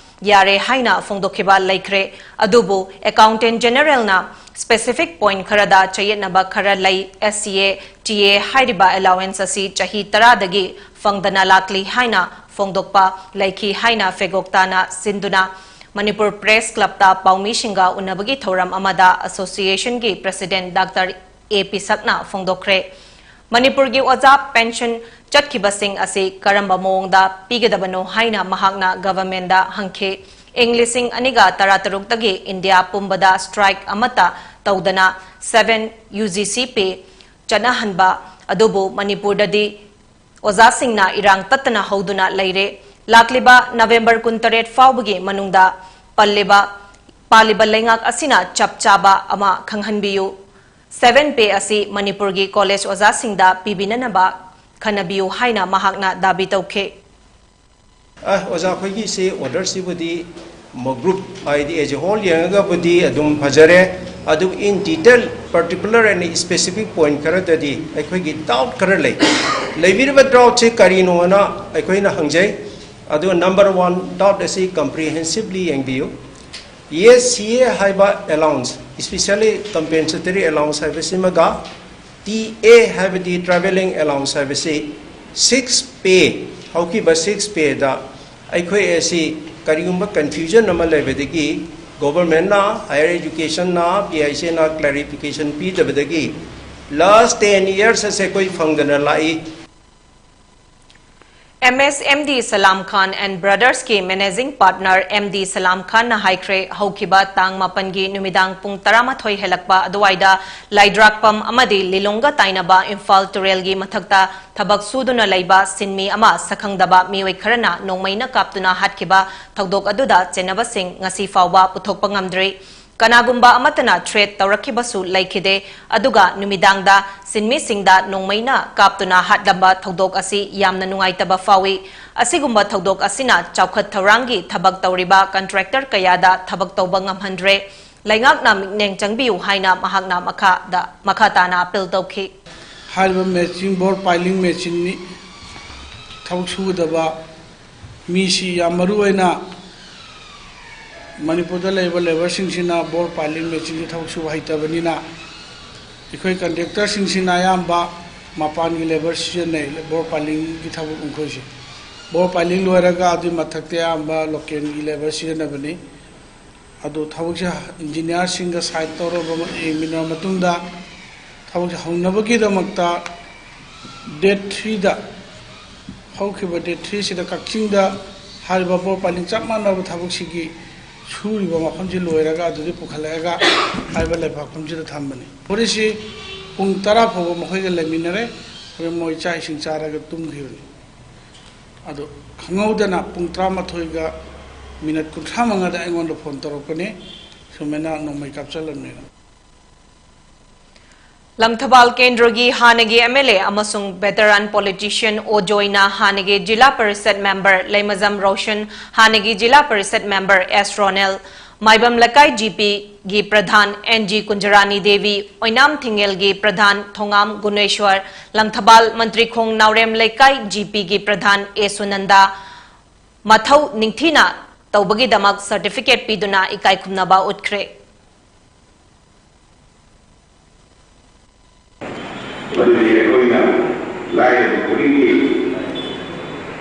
ꯌꯥꯔꯦ ꯍꯥꯏꯅ ꯐꯣꯡꯗꯣꯛꯈꯤꯕ ꯂꯩꯈ꯭ꯔꯦ꯫ ꯑꯗꯨꯕꯨ Accountant Generalꯅ specific point ꯈꯔꯗ ꯆꯌꯦꯠꯅꯕ ꯈꯔ ꯂꯩ꯫ S C A, T A ꯍꯥꯏꯔꯤꯕ allowance ꯑꯁꯤ ꯆꯍꯤ ꯇꯔꯥꯗꯒꯤ ꯐꯪꯗꯅ ꯂꯥꯛꯂꯤ ꯍꯥꯏꯅ ꯐꯣꯡꯗꯣꯛꯄ ꯂꯩꯈꯤ ꯍꯥꯏꯅ ꯐꯦꯒꯣꯛꯇꯥꯅ ꯁꯤꯟꯗꯨꯅ ꯃꯅꯤꯄꯨꯔ Press Clubꯇ ꯄꯥꯎꯃꯤꯁꯤꯡꯒ ꯎꯅꯕꯒꯤ ꯊꯧꯔꯝ ꯑꯃꯗ associationꯒꯤ president Doctor ꯑꯦ ꯄꯤꯁꯛꯅ ꯐꯣꯡꯗꯣꯛꯈ꯭ꯔꯦ꯫ ꯃꯅꯤꯄꯨꯔꯒꯤ ꯑꯣꯖꯥ pension ꯆꯠꯈꯤꯕꯁꯤꯡ ꯑꯁꯤ ꯀꯔꯝꯕ ꯃꯑꯣꯡꯗ ꯄꯤꯒꯗꯕꯅꯣ ꯍꯥꯏꯅ ꯃꯍꯥꯛꯅ governmentꯗ ꯍꯪꯈꯤ꯫ ꯏꯪ ꯂꯤꯁꯤꯡ ꯑꯅꯤꯒ ꯇꯔꯥꯇꯔꯨꯛꯇꯒꯤ ꯏꯟꯗꯤꯌꯥ ꯄꯨꯝꯕꯗ strike ꯑꯃꯠꯇ ꯇꯧꯗꯅ seven U G C pay ꯆꯠꯅꯍꯟꯕ ꯑꯗꯨꯕꯨ ꯃꯅꯤꯄꯨꯔꯗꯗꯤ ꯑꯣꯖꯥꯁꯤꯡꯅ ꯏꯔꯥꯡ ꯇꯠꯇꯅ ꯍꯧꯗꯨꯅ ꯂꯩꯔꯦ꯫ ꯂꯥꯛꯂꯤꯕ November ꯀꯨꯟꯇꯔꯦꯠ ꯐꯥꯎꯕꯒꯤ ꯃꯅꯨꯡꯗ ꯄꯜꯂꯤꯕ, ꯄꯥꯜꯂꯤꯕ ꯂꯩꯉꯥꯛ ꯑꯁꯤꯅ ꯆꯞ ꯆꯥꯕ ꯑꯃ ꯈꯪꯍꯟꯕꯤꯌꯨ꯫ Seven pay ꯑꯁꯤ ꯃꯅꯤꯄꯨꯔꯒꯤ college ꯑꯣꯖꯥꯁꯤꯡꯗ ꯄꯤꯕꯤꯅꯅꯕ ꯈꯟꯅꯕꯤꯌꯨ ꯍꯥꯏꯅ ꯃꯍꯥꯛꯅ ꯗꯥꯕꯤ ꯇꯧꯈꯤ꯫ ꯑ, ꯑꯣꯖꯥ, ꯑꯩꯈꯣꯏꯒꯤ ꯁꯤ orderꯁꯤꯕꯨꯗꯤ ꯃ-, group ꯍꯥꯏꯗꯤ as a whole ꯌꯦꯡꯉꯒꯕꯨꯗꯤ ꯑꯗꯨꯝ ꯐꯖꯔꯦ꯫ ꯑꯗꯨ in detail, particular and specific point ꯈꯔꯗꯗꯤ ꯑꯩꯈꯣꯏꯒꯤ doubt ꯈꯔ ꯂꯩ꯫ ꯂꯩꯕꯤꯔꯤꯕ doubtꯁꯤ ꯀꯔꯤꯅꯣꯅ ꯑꯩꯈꯣꯏꯅ ꯍꯪꯖꯩ꯫ ꯑꯗꯨ number one doubt ꯑꯁꯤ comprehensively ꯌꯦꯡꯕꯤꯌꯨ꯫ S C A ꯍꯥꯏꯕ allowance, especially compensatory allowance ꯍꯥꯏꯕꯁꯤꯃꯒ T A ꯍꯥꯏꯕꯗꯤ travelling allowance ꯍꯥꯏꯕꯁꯤ Six pay, ꯍꯧꯈꯤꯕ six payꯗ ꯑꯩꯈꯣꯏ ꯑꯁꯤ ꯀꯔꯤꯒꯨꯝꯕ confusion ꯑꯃ ꯂꯩꯕꯗꯒꯤ governmentꯅ, higher educationꯅ, PICꯅ clarification ꯄꯤꯗꯕꯗꯒꯤ last ten years ꯑꯁꯦ ꯑꯩꯈꯣꯏ ꯐꯪꯗꯅ ꯂꯥꯛꯏ꯫ M S M D Salam Khan and Brothersꯀꯤ Managing Partner M D Salam Khanꯅ ꯍꯥꯏꯈ꯭ꯔꯦ, ꯍꯧꯈꯤꯕ ꯇꯥꯡ ꯃꯥꯄꯟꯒꯤ ꯅꯨꯃꯤꯗꯥꯡ ꯄꯨꯡ ꯇꯔꯥꯃꯥꯊꯣꯏ ꯍꯦꯜꯂꯛꯄ ꯑꯗꯨꯋꯥꯏꯗ ꯂꯥꯏꯗ꯭ꯔꯥꯛꯄꯝ ꯑꯃꯗꯤ ꯂꯤꯂꯣꯡꯒ ꯇꯥꯏꯅꯕ ꯏꯝꯐꯥꯜ ꯇꯨꯔꯦꯜꯒꯤ ꯃꯊꯛꯇ ꯊꯕꯛ ꯁꯨꯗꯨꯅ ꯂꯩꯕ ꯁꯤꯟꯃꯤ ꯑꯃ ꯁꯛꯈꯪꯗꯕ ꯃꯤꯑꯣꯏ ꯈꯔꯅ ꯅꯣꯡꯃꯩꯅ ꯀꯥꯞꯇꯨꯅ ꯍꯥꯠꯈꯤꯕ ꯊꯧꯗꯣꯛ ꯑꯗꯨꯗ ꯆꯦꯟꯅꯕꯁꯤꯡ ꯉꯁꯤ ꯐꯥꯎꯕ ꯄꯨꯊꯣꯛꯄ ꯉꯝꯗ꯭ꯔꯤ꯫ ꯀꯅꯥꯒꯨꯝꯕ ꯑꯃꯠꯇꯅ threat ꯇꯧꯔꯛꯈꯤꯕꯁꯨ ꯂꯩꯈꯤꯗꯦ꯫ ꯑꯗꯨꯒ ꯅꯨꯃꯤꯗꯥꯡꯗ ꯁꯤꯟꯃꯤꯁꯤꯡꯗ ꯅꯣꯡꯃꯩꯅ ꯀꯥꯞꯇꯨꯅ ꯍꯥꯠꯂꯝꯕ ꯊꯧꯗꯣꯛ ꯑꯁꯤ ꯌꯥꯝꯅ ꯅꯨꯡꯉꯥꯏꯇꯕ ꯐꯥꯎꯏ꯫ ꯑꯁꯤꯒꯨꯝꯕ ꯊꯧꯗꯣꯛ ꯑꯁꯤꯅ ꯆꯥꯎꯈꯠ ꯊꯧꯔꯥꯡꯒꯤ ꯊꯕꯛ ꯇꯧꯔꯤꯕ contractor ꯀꯌꯥꯗ ꯊꯕꯛ ꯇꯧꯕ ꯉꯝꯍꯟꯗ꯭ꯔꯦ꯫ ꯂꯩꯉꯥꯛꯅ ꯃꯤꯠꯌꯦꯡ ꯆꯪꯕꯤꯌꯨ ꯍꯥꯏꯅ ꯃꯍꯥꯛꯅ ꯃꯈꯥꯗ, ꯃꯈꯥ ꯇꯥꯅ appeal ꯇꯧꯈꯤ꯫ ꯍꯥꯏꯔꯤꯕ machine, bore piling machineꯅꯤ ꯊꯕꯛ ꯁꯨꯒꯗꯕ ꯃꯤꯁꯤ ꯌꯥꯝ ꯃꯔꯨ ꯑꯣꯏꯅ ꯃꯅꯤꯄꯨꯔꯗ ꯂꯩꯔꯤꯕ labourꯁꯤꯡꯁꯤꯅ bore piling machineꯒꯤ ꯊꯕꯛ ꯁꯨꯕ ꯍꯩꯇꯕꯅꯤꯅ ꯑꯩꯈꯣꯏ contractorꯁꯤꯡꯁꯤꯅ ꯑꯌꯥꯝꯕ ꯃꯄꯥꯟꯒꯤ labour ꯁꯤꯖꯤꯟꯅꯩ, bore pilingꯒꯤ ꯊꯕꯛ ꯃꯈꯣꯏꯁꯦ꯫ Bore piling ꯂꯣꯏꯔꯒ ꯑꯗꯨꯒꯤ ꯃꯊꯛꯇ ꯑꯌꯥꯝꯕ localꯒꯤ labour ꯁꯤꯖꯤꯟꯅꯕꯅꯤ꯫ ꯑꯗꯨ ꯊꯕꯛꯁꯦ engineerꯁꯤꯡꯒ site ꯇꯧꯔꯕ, ꯌꯦꯡꯃꯤꯟꯅꯔꯕ ꯃꯇꯨꯡꯗ ꯊꯕꯛꯁꯦ ꯍꯧꯅꯕꯒꯤꯗꯃꯛꯇ date threeꯗ, ꯍꯧꯈꯤꯕ date threeꯁꯤꯗ ꯀꯛꯆꯤꯡꯗ ꯍꯥꯏꯔꯤꯕ bore piling ꯆꯞ ꯃꯥꯟꯅꯕ ꯊꯕꯛꯁꯤꯒꯤ ꯁꯨꯔꯤꯕ ꯃꯐꯝꯁꯤ ꯂꯣꯏꯔꯒ ꯑꯗꯨꯗꯒꯤ ꯄꯨꯈꯠꯂꯛꯑꯒ ꯍꯥꯏꯔꯤꯕ ꯂꯩꯕꯥꯛꯐꯝꯁꯤꯗ ꯊꯝꯕꯅꯤ꯫ ꯍꯧꯔꯤꯁꯤ ꯄꯨꯡ ꯇꯔꯥ ꯐꯥꯎꯕ ꯃꯈꯣꯏꯒ ꯂꯩꯃꯤꯟꯅꯔꯦ꯫ ꯍꯣꯔꯦꯟ ꯃꯣꯏ ꯆꯥꯛ ꯏꯁꯤꯡ ꯆꯥꯔꯒ ꯇꯨꯝꯈꯤꯕꯅꯤ꯫ ꯑꯗꯨ ꯈꯪꯍꯧꯗꯅ ꯄꯨꯡ ꯇꯔꯥꯃꯥꯊꯣꯏꯒ minute ꯀꯨꯟꯊ꯭ꯔꯥ ꯃꯉꯥꯗ ꯑꯩꯉꯣꯟꯗ phone ꯇꯧꯔꯛꯄꯅꯤ, ꯁꯨꯃꯥꯏꯅ ꯅꯣꯡꯃꯩ ꯀꯥꯞꯆꯜꯂꯝꯃꯦꯅ꯫ ꯂꯪꯊꯕꯥꯜ ꯀꯦꯟꯗ꯭ꯔꯒꯤ ꯍꯥꯟꯅꯒꯤ MLA ꯑꯃꯁꯨꯡ veteran politician ꯑꯣ ꯖꯣꯏꯅ ꯍꯥꯟꯅꯒꯤ ꯖꯤꯂꯥ ꯄꯔꯤꯁꯠ member ꯂꯩꯃꯖꯝ ꯔꯣꯁꯟ, ꯍꯥꯟꯅꯒꯤ ꯖꯤꯂꯥ ꯄꯔꯤꯁꯠ member ꯑꯦꯁ ꯔꯣꯅꯦꯜ, ꯃꯥꯏꯕꯝ ꯂꯩꯀꯥꯏ GPꯒꯤ ꯄ꯭ꯔꯙꯥꯟ ꯑꯦꯟ ꯖꯤ ꯀꯨꯟꯖꯔꯥꯅꯤ ꯗꯦꯕꯤ, ꯑꯣꯏꯅꯥꯝ ꯊꯤꯡꯉꯦꯜꯒꯤ ꯄ꯭ꯔꯙꯥꯟ ꯊꯣꯉꯥꯝ ꯒꯨꯅꯦꯁ꯭ꯋꯔ, ꯂꯪꯊꯕꯥꯜ ꯃꯟꯇ꯭ꯔꯤꯈꯣꯡ ꯅꯥꯎꯔꯦꯝ ꯂꯩꯀꯥꯏ GPꯒꯤ ꯄ꯭ꯔꯙꯥꯟ ꯑꯦ ꯁꯨꯅꯟꯗꯥ, ꯃꯊꯧ ꯅꯤꯡꯊꯤꯅ ꯇꯧꯕꯒꯤꯗꯃꯛ certificate ꯄꯤꯗꯨꯅ ꯏꯀꯥꯏ ꯈꯨꯝꯅꯕ ꯎꯠꯈ꯭ꯔꯦ꯫ ꯃꯗꯨꯗꯤ ꯑꯩꯈꯣꯏꯅ ꯂꯥꯏꯔꯕ ꯈꯨꯗꯤꯡꯒꯤ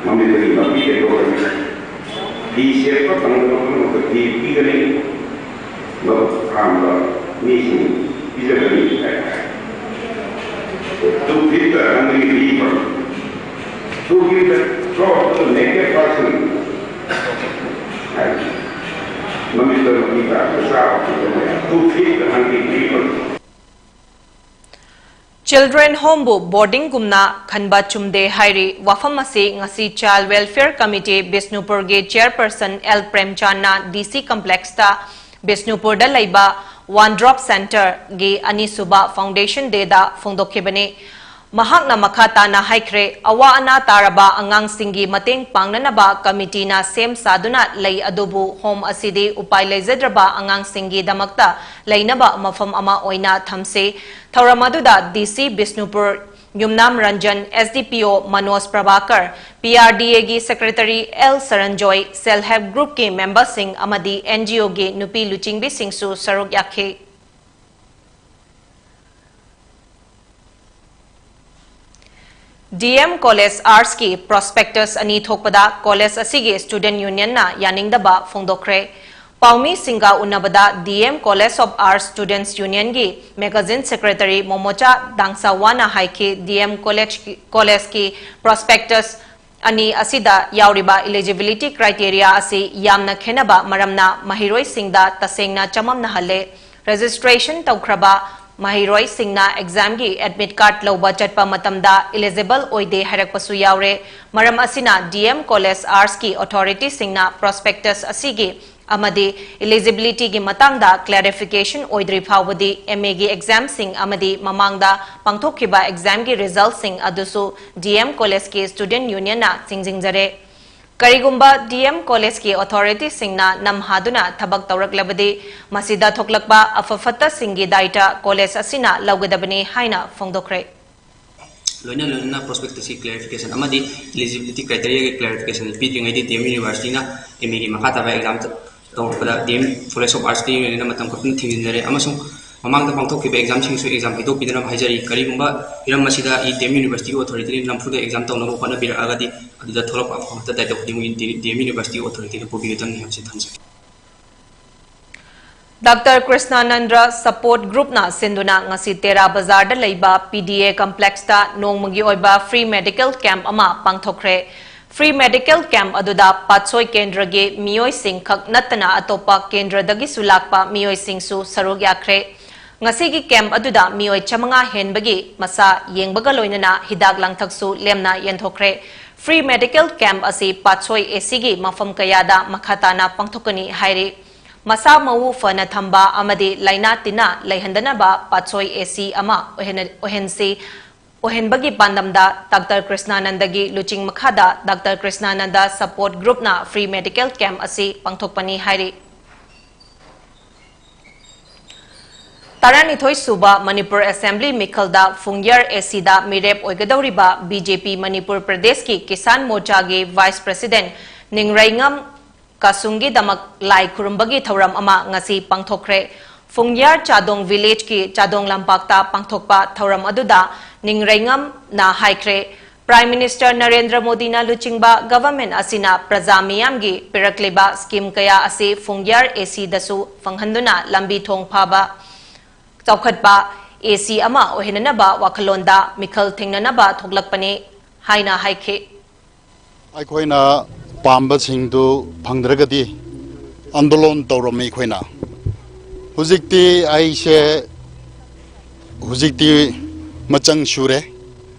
ꯃꯃꯤꯠꯇꯒꯤ ꯃꯄꯤ ꯀꯩꯗꯧꯔꯒꯅꯤ? ꯐꯤ ꯁꯦꯠꯄ ꯐꯪꯗꯕ ꯄꯨꯝꯅꯃꯛꯇ ꯐꯤ ꯄꯤꯒꯅꯤ꯫ ꯃꯕꯨꯛ ꯍꯥꯡꯕ ꯃꯤꯁꯤꯡ ꯄꯤꯖꯒꯅꯤ ꯍꯥꯏ꯫ To feed the hungry people, to give the clothes to the naked person. ꯍꯥꯏ꯫ ꯃꯃꯤꯠꯇ ꯃꯄꯤ ꯇꯥꯔꯒ ꯆꯥꯕ ꯐꯪꯗꯕ ꯃꯌꯥꯝ꯫ To feed the hungry people. Children homeꯕꯨ boardingꯒꯨꯝꯅ ꯈꯟꯕ ꯆꯨꯝꯗꯦ ꯍꯥꯏꯔꯤ꯫ ꯋꯥꯐꯝ ꯑꯁꯤ ꯉꯁꯤ Child Welfare Committee ꯕꯤꯁꯅꯨꯄꯨꯔꯒꯤ chairperson ꯑꯦꯜ ꯄ꯭ꯔꯦꯝꯆꯥꯟꯅ ꯗꯤ ꯁꯤ complexꯇ ꯕꯤꯁꯅꯨꯄꯨꯔꯗ ꯂꯩꯕ One Drop Centreꯒꯤ ꯑꯅꯤꯁꯨꯕ foundation dayꯗ ꯐꯣꯡꯗꯣꯛꯈꯤꯕꯅꯤ꯫ ꯃꯍꯥꯛꯅ ꯃꯈꯥ ꯇꯥꯅ ꯍꯥꯏꯈ꯭ꯔꯦ, ꯑꯋꯥ ꯑꯅꯥ ꯇꯥꯔꯕ ꯑꯉꯥꯡꯁꯤꯡꯒꯤ ꯃꯇꯦꯡ ꯄꯥꯡꯅꯅꯕ committeeꯅ ꯁꯦꯝ ꯁꯥꯗꯨꯅ ꯂꯩ, ꯑꯗꯨꯕꯨ home ꯑꯁꯤꯗꯤ ꯎꯄꯥꯏ ꯂꯩꯖꯗ꯭ꯔꯕ ꯑꯉꯥꯡꯁꯤꯡꯒꯤꯗꯃꯛꯇ ꯂꯩꯅꯕ ꯃꯐꯝ ꯑꯃ ꯑꯣꯏꯅ ꯊꯝꯁꯤ꯫ ꯊꯧꯔꯝ ꯑꯗꯨꯗ ꯗꯤ ꯁꯤ ꯕꯤꯁꯅꯨꯄꯨꯔ ꯌꯨꯝꯅꯥꯝ ꯔꯟꯖꯟ, ꯑꯦꯁ ꯗꯤ ꯄꯤ ꯑꯣ Manoj Prabhakar, P R D ꯑꯦꯒꯤ secretary L Saranjoy, self help groupꯀꯤ memberꯁꯤꯡ ꯑꯃꯗꯤ ꯑꯦꯟ ꯖꯤ ꯑꯣꯒꯤ ꯅꯨꯄꯤ ꯂꯨꯆꯤꯡꯕꯤꯁꯤꯡꯁꯨ ꯁꯔꯨꯛ ꯌꯥꯈꯤ꯫ ꯗꯤ ꯑꯦꯝ College Artsꯀꯤ prospectus ꯑꯅꯤ ꯊꯣꯛꯄꯗ college ꯑꯁꯤꯒꯤ student unionꯅ ꯌꯥꯅꯤꯡꯗꯕ ꯐꯣꯡꯗꯣꯛꯈ꯭ꯔꯦ꯫ ꯄꯥꯎꯃꯤꯁꯤꯡꯒ ꯎꯅꯕꯗ D M College of Arts Students Unionꯒꯤ magazine secretary ꯃꯣꯃꯣꯆꯥ ꯗꯥꯡꯁꯥꯋꯥꯅ ꯍꯥꯏꯈꯤ, ꯗꯤ ꯑꯦꯝ College, collegeꯀꯤ prospectus ꯑꯅꯤ ꯑꯁꯤꯗ ꯌꯥꯎꯔꯤꯕ eligibility criteria ꯑꯁꯤ ꯌꯥꯝꯅ ꯈꯦꯟꯅꯕ ꯃꯔꯝꯅ ꯃꯍꯩꯔꯣꯏꯁꯤꯡꯗ ꯇꯁꯦꯡꯅ ꯆꯃꯝꯅꯍꯜꯂꯦ꯫ Registration ꯇꯧꯈ꯭ꯔꯕ ꯃꯍꯩꯔꯣꯏꯁꯤꯡꯅ examꯒꯤ admit card ꯂꯧꯕ ꯆꯠꯄ ꯃꯇꯝꯗ eligible ꯑꯣꯏꯗꯦ ꯍꯥꯏꯔꯛꯄꯁꯨ ꯌꯥꯎꯔꯦ꯫ ꯃꯔꯝ ꯑꯁꯤꯅ ꯗꯤ ꯑꯦꯝ College Artsꯀꯤ authorityꯁꯤꯡꯅ prospectus ꯑꯁꯤꯒꯤ ꯑꯃꯗꯤ eligibilityꯒꯤ ꯃꯇꯥꯡꯗ clarification ꯑꯣꯏꯗ꯭ꯔꯤ ꯐꯥꯎꯕꯗꯤ ꯑꯦꯝ ꯑꯦꯒꯤ examꯁꯤꯡ ꯑꯃꯗꯤ ꯃꯃꯥꯡꯗ ꯄꯥꯡꯊꯣꯛꯈꯤꯕ examꯒꯤ resultꯁꯤꯡ ꯑꯗꯨꯁꯨ ꯗꯤ ꯑꯦꯝ Collegeꯀꯤ student unionꯅ ꯆꯤꯡꯖꯤꯡꯖꯔꯦ꯫ ꯀꯔꯤꯒꯨꯝꯕ ꯗꯤ ꯑꯦꯝ Collegeꯀꯤ authorityꯁꯤꯡꯅ ꯅꯝꯍꯥꯗꯨꯅ ꯊꯕꯛ ꯇꯧꯔꯛꯂꯕꯗꯤ, ꯃꯁꯤꯗ ꯊꯣꯛꯂꯛꯄ ꯑꯐ ꯐꯠꯇꯁꯤꯡꯒꯤ ꯗꯥꯏꯇ college ꯑꯁꯤꯅ ꯂꯧꯒꯗꯕꯅꯤ ꯍꯥꯏꯅ ꯐꯣꯡꯗꯣꯛꯈ꯭ꯔꯦ꯫ ꯂꯣꯏꯅ ꯂꯣꯏꯅꯅ prospectusꯀꯤ clarification ꯑꯃꯗꯤ eligibility criteriaꯒꯤ clarification ꯄꯤꯗ꯭ꯔꯤꯉꯩꯗꯤ ꯗꯤ ꯑꯦꯝ Universityꯅ ꯑꯦꯝ ꯑꯦꯒꯤ ꯃꯈꯥ ꯇꯥꯕ exam ꯇꯧꯔꯛꯄꯗ ꯗꯤ ꯑꯦꯝ College of Artsꯀꯤ ꯑꯣꯏꯅ ꯃꯇꯝ ꯀꯛꯇꯅ ꯊꯤꯡꯖꯤꯟꯖꯔꯦ ꯑꯃꯁꯨꯡ ꯃꯃꯥꯡꯗ ꯄꯥꯡꯊꯣꯛꯈꯤꯕ ꯑꯦꯛꯖꯥꯝꯁꯤꯡꯁꯨ ꯑꯦꯛꯖꯥꯝ ꯍꯩꯗꯣꯛꯄꯤꯗꯅꯕ ꯍꯥꯏꯖꯔꯤ꯫ ꯀꯔꯤꯒꯨꯝꯕ ꯍꯤꯔꯝ ꯑꯁꯤꯗ ꯗꯤ ꯑꯦꯝ ꯌꯨꯅꯤꯚꯔꯁꯤꯇꯤꯒꯤ ꯑꯣꯊꯣꯔꯤꯇꯤꯅ ꯅꯝꯐꯨꯗ ꯑꯦꯛꯖꯥꯝ ꯇꯧꯅꯕ ꯍꯣꯠꯅꯕꯤꯔꯛꯑꯒꯗꯤ ꯑꯗꯨꯗ ꯊꯣꯛꯂꯛꯄ ꯑꯐꯕ ꯇꯥꯏꯇ ꯈꯨꯗꯤꯡꯃꯛ ꯗꯤ ꯑꯦꯝ ꯌꯨꯅꯤꯚꯔꯁꯤꯇꯤꯒꯤ ꯑꯣꯊꯣꯔꯤꯇꯤꯗ ꯄꯨꯕꯤꯒꯗꯕꯅꯤ ꯍꯥꯏꯕꯁꯤ ꯊꯝꯖꯒꯦ꯫ ꯗꯥꯛꯇꯔ ꯀ꯭ꯔꯤꯁꯅꯥꯅꯟꯗ ꯁꯄꯣꯔꯠ ꯒ꯭ꯔꯨꯞꯅ ꯁꯤꯟꯗꯨꯅ ꯉꯁꯤ ꯇꯦꯔꯥ ꯕꯖꯥꯔꯗ ꯂꯩꯕ ꯄꯤ ꯗꯤ ꯑꯦ ꯀꯝꯄ꯭ꯂꯦꯛꯁꯇ ꯅꯣꯡꯃꯒꯤ ꯑꯣꯏꯕ ꯐ꯭ꯔꯤ ꯃꯦꯗꯤꯀꯦꯜ ꯀꯦꯝꯞ ꯑꯃ ꯄꯥꯡꯊꯣꯛꯈ꯭ꯔꯦ꯫ ꯐ꯭ꯔꯤ ꯃꯦꯗꯤꯀꯦꯜ ꯀꯦꯝꯞ ꯑꯗꯨꯗ ꯄꯥꯠꯁꯣꯏ ꯀꯦꯟꯗ꯭ꯔꯒꯤ ꯃꯤꯑꯣꯏꯁꯤꯡ ꯈꯛ ꯅꯠꯇꯅ ꯑꯇꯣꯞꯄ ꯀꯦꯟꯗ꯭ꯔꯗꯒꯤꯁꯨ ꯂꯥꯛꯄ ꯃꯤꯑꯣꯏꯁꯤꯡꯁꯨ ꯁꯔꯨꯛ ꯌꯥꯈ꯭ꯔꯦ꯫ ꯉꯁꯤꯒꯤ ꯀꯦꯝꯞ ꯑꯗꯨꯗ ꯃꯤꯑꯣꯏ ꯆꯥꯃꯉꯥ ꯍꯦꯟꯕꯒꯤ ꯃꯁꯥ ꯌꯦꯡꯕꯒ ꯂꯣꯏꯅꯅ ꯍꯤꯗꯥꯛ ꯂꯥꯡꯊꯛꯁꯨ ꯂꯦꯝꯅ ꯌꯦꯟꯊꯣꯛꯈ꯭ꯔꯦ꯫ ꯐ꯭ꯔꯤ ꯃꯦꯗꯤꯀꯦꯜ ꯀꯦꯝꯞ ꯑꯁꯤ ꯄꯥꯠꯁꯣꯏ ꯑꯦ ꯁꯤꯒꯤ ꯃꯐꯝ ꯀꯌꯥꯗ ꯃꯈꯥ ꯇꯥꯅ ꯄꯥꯡꯊꯣꯛꯀꯅꯤ ꯍꯥꯏꯔꯤ꯫ ꯃꯁꯥ ꯃꯎ ꯐꯅ ꯊꯝꯕ ꯑꯃꯗꯤ ꯂꯥꯏꯅꯥ ꯇꯤꯟꯅ ꯂꯩꯍꯟꯗꯅꯕ ꯄꯥꯠꯁꯣꯏ ꯑꯦ ꯁꯤ ꯑꯃ ꯑꯣꯏꯍꯟ-, ꯑꯣꯏꯍꯟꯁꯤ, ꯑꯣꯏꯍꯟꯕꯒꯤ ꯄꯥꯟꯗꯝꯗ ꯗꯥꯛꯇꯔ ꯀ꯭ꯔꯤꯁꯅꯥꯅꯟꯗꯒꯤ ꯂꯨꯆꯤꯡ ꯃꯈꯥꯗ ꯗꯥꯛꯇꯔ ꯀ꯭ꯔꯤꯁꯅꯥꯅꯟꯗ ꯁꯄꯣꯔꯠ ꯒ꯭ꯔꯨꯞꯅ ꯐ꯭ꯔꯤ ꯃꯦꯗꯤꯀꯦꯜ ꯀꯦꯝꯞ ꯑꯁꯤ ꯄꯥꯡꯊꯣꯛꯄꯅꯤ ꯍꯥꯏꯔꯤ꯫ ꯇꯔꯥꯅꯤꯊꯣꯏ ꯁꯨꯕ ꯃꯅꯤꯄꯨꯔ ꯑꯦꯁꯦꯝꯕ꯭ꯂꯤ ꯃꯤꯈꯜꯗ ꯐꯨꯡꯌꯔ ꯑꯦ ꯁꯤꯗ ꯃꯤꯔꯦꯞ ꯑꯣꯏꯒꯗꯧꯔꯤꯕ ꯕꯤ ꯖꯦ ꯄꯤ ꯃꯅꯤꯄꯨꯔ ꯄ꯭ꯔꯗꯦꯁꯀꯤ ꯀꯤꯁꯥꯟ ꯃꯣꯔꯆꯥꯒꯤ ꯚꯥꯏꯁ ꯄ꯭ꯔꯁꯤꯗꯦꯟꯠ ꯅꯤꯡꯔꯩꯉꯝ ꯀꯥꯁꯨꯡꯒꯤꯗꯃꯛ ꯂꯥꯏ ꯈꯨꯔꯨꯝꯕꯒꯤ ꯊꯧꯔꯝ ꯑꯃ ꯉꯁꯤ ꯄꯥꯡꯊꯣꯛꯈ꯭ꯔꯦ꯫ ꯐꯨꯡꯌꯥꯔ ꯆꯥꯗꯣꯡ ꯚꯤꯂꯦꯖꯀꯤ ꯆꯥꯗꯣꯡ ꯂꯝꯄꯥꯛꯇ ꯄꯥꯡꯊꯣꯛꯄ ꯊꯧꯔꯝ ꯑꯗꯨꯗ ꯅꯤꯡꯔꯩꯉꯝꯅ ꯍꯥꯏꯈ꯭ꯔꯦ, ꯄ꯭ꯔꯥꯏꯝ ꯃꯤꯅꯤꯁꯇꯔ ꯅꯔꯦꯟꯗ꯭ꯔ ꯃꯣꯗꯤꯅ ꯂꯨꯆꯤꯡꯕ ꯒꯚꯔꯟꯃꯦꯟꯠ ꯑꯁꯤꯅ ꯄ꯭ꯔꯖꯥ ꯃꯤꯌꯥꯝꯒꯤ ꯄꯤꯔꯛꯂꯤꯕ ꯁ꯭ꯀꯤꯝ ꯀꯌꯥ ꯑꯁꯤ ꯐꯨꯡꯌꯥꯔ ꯑꯦ ꯁꯤꯗꯁꯨ ꯐꯪꯍꯟꯗꯨꯅ ꯂꯝꯕꯤ ꯊꯣꯡ ꯐꯕ, ꯆꯥꯎꯈꯠꯄ, ꯑꯦ ꯁꯤ ꯑꯃ ꯑꯣꯏꯍꯟꯅꯅꯕ ꯋꯥꯈꯜꯂꯣꯟꯗ ꯃꯤꯈꯜ ꯊꯦꯡꯅꯅꯕ ꯊꯣꯛꯂꯛꯄꯅꯤ ꯍꯥꯏꯅ ꯍꯥꯏꯈꯤ꯫ ꯑꯩꯈꯣꯏꯅ ꯄꯥꯝꯕꯁꯤꯡꯗꯨ ꯐꯪꯗ꯭ꯔꯒꯗꯤ ꯑꯟꯗꯣꯂꯣꯟ ꯇꯧꯔꯝꯃꯤ ꯑꯩꯈꯣꯏꯅ꯫ ꯍꯧꯖꯤꯛꯇꯤ ꯑꯩꯁꯦ ꯍꯧꯖꯤꯛꯇꯤ ꯃꯆꯪ ꯁꯨꯔꯦ꯫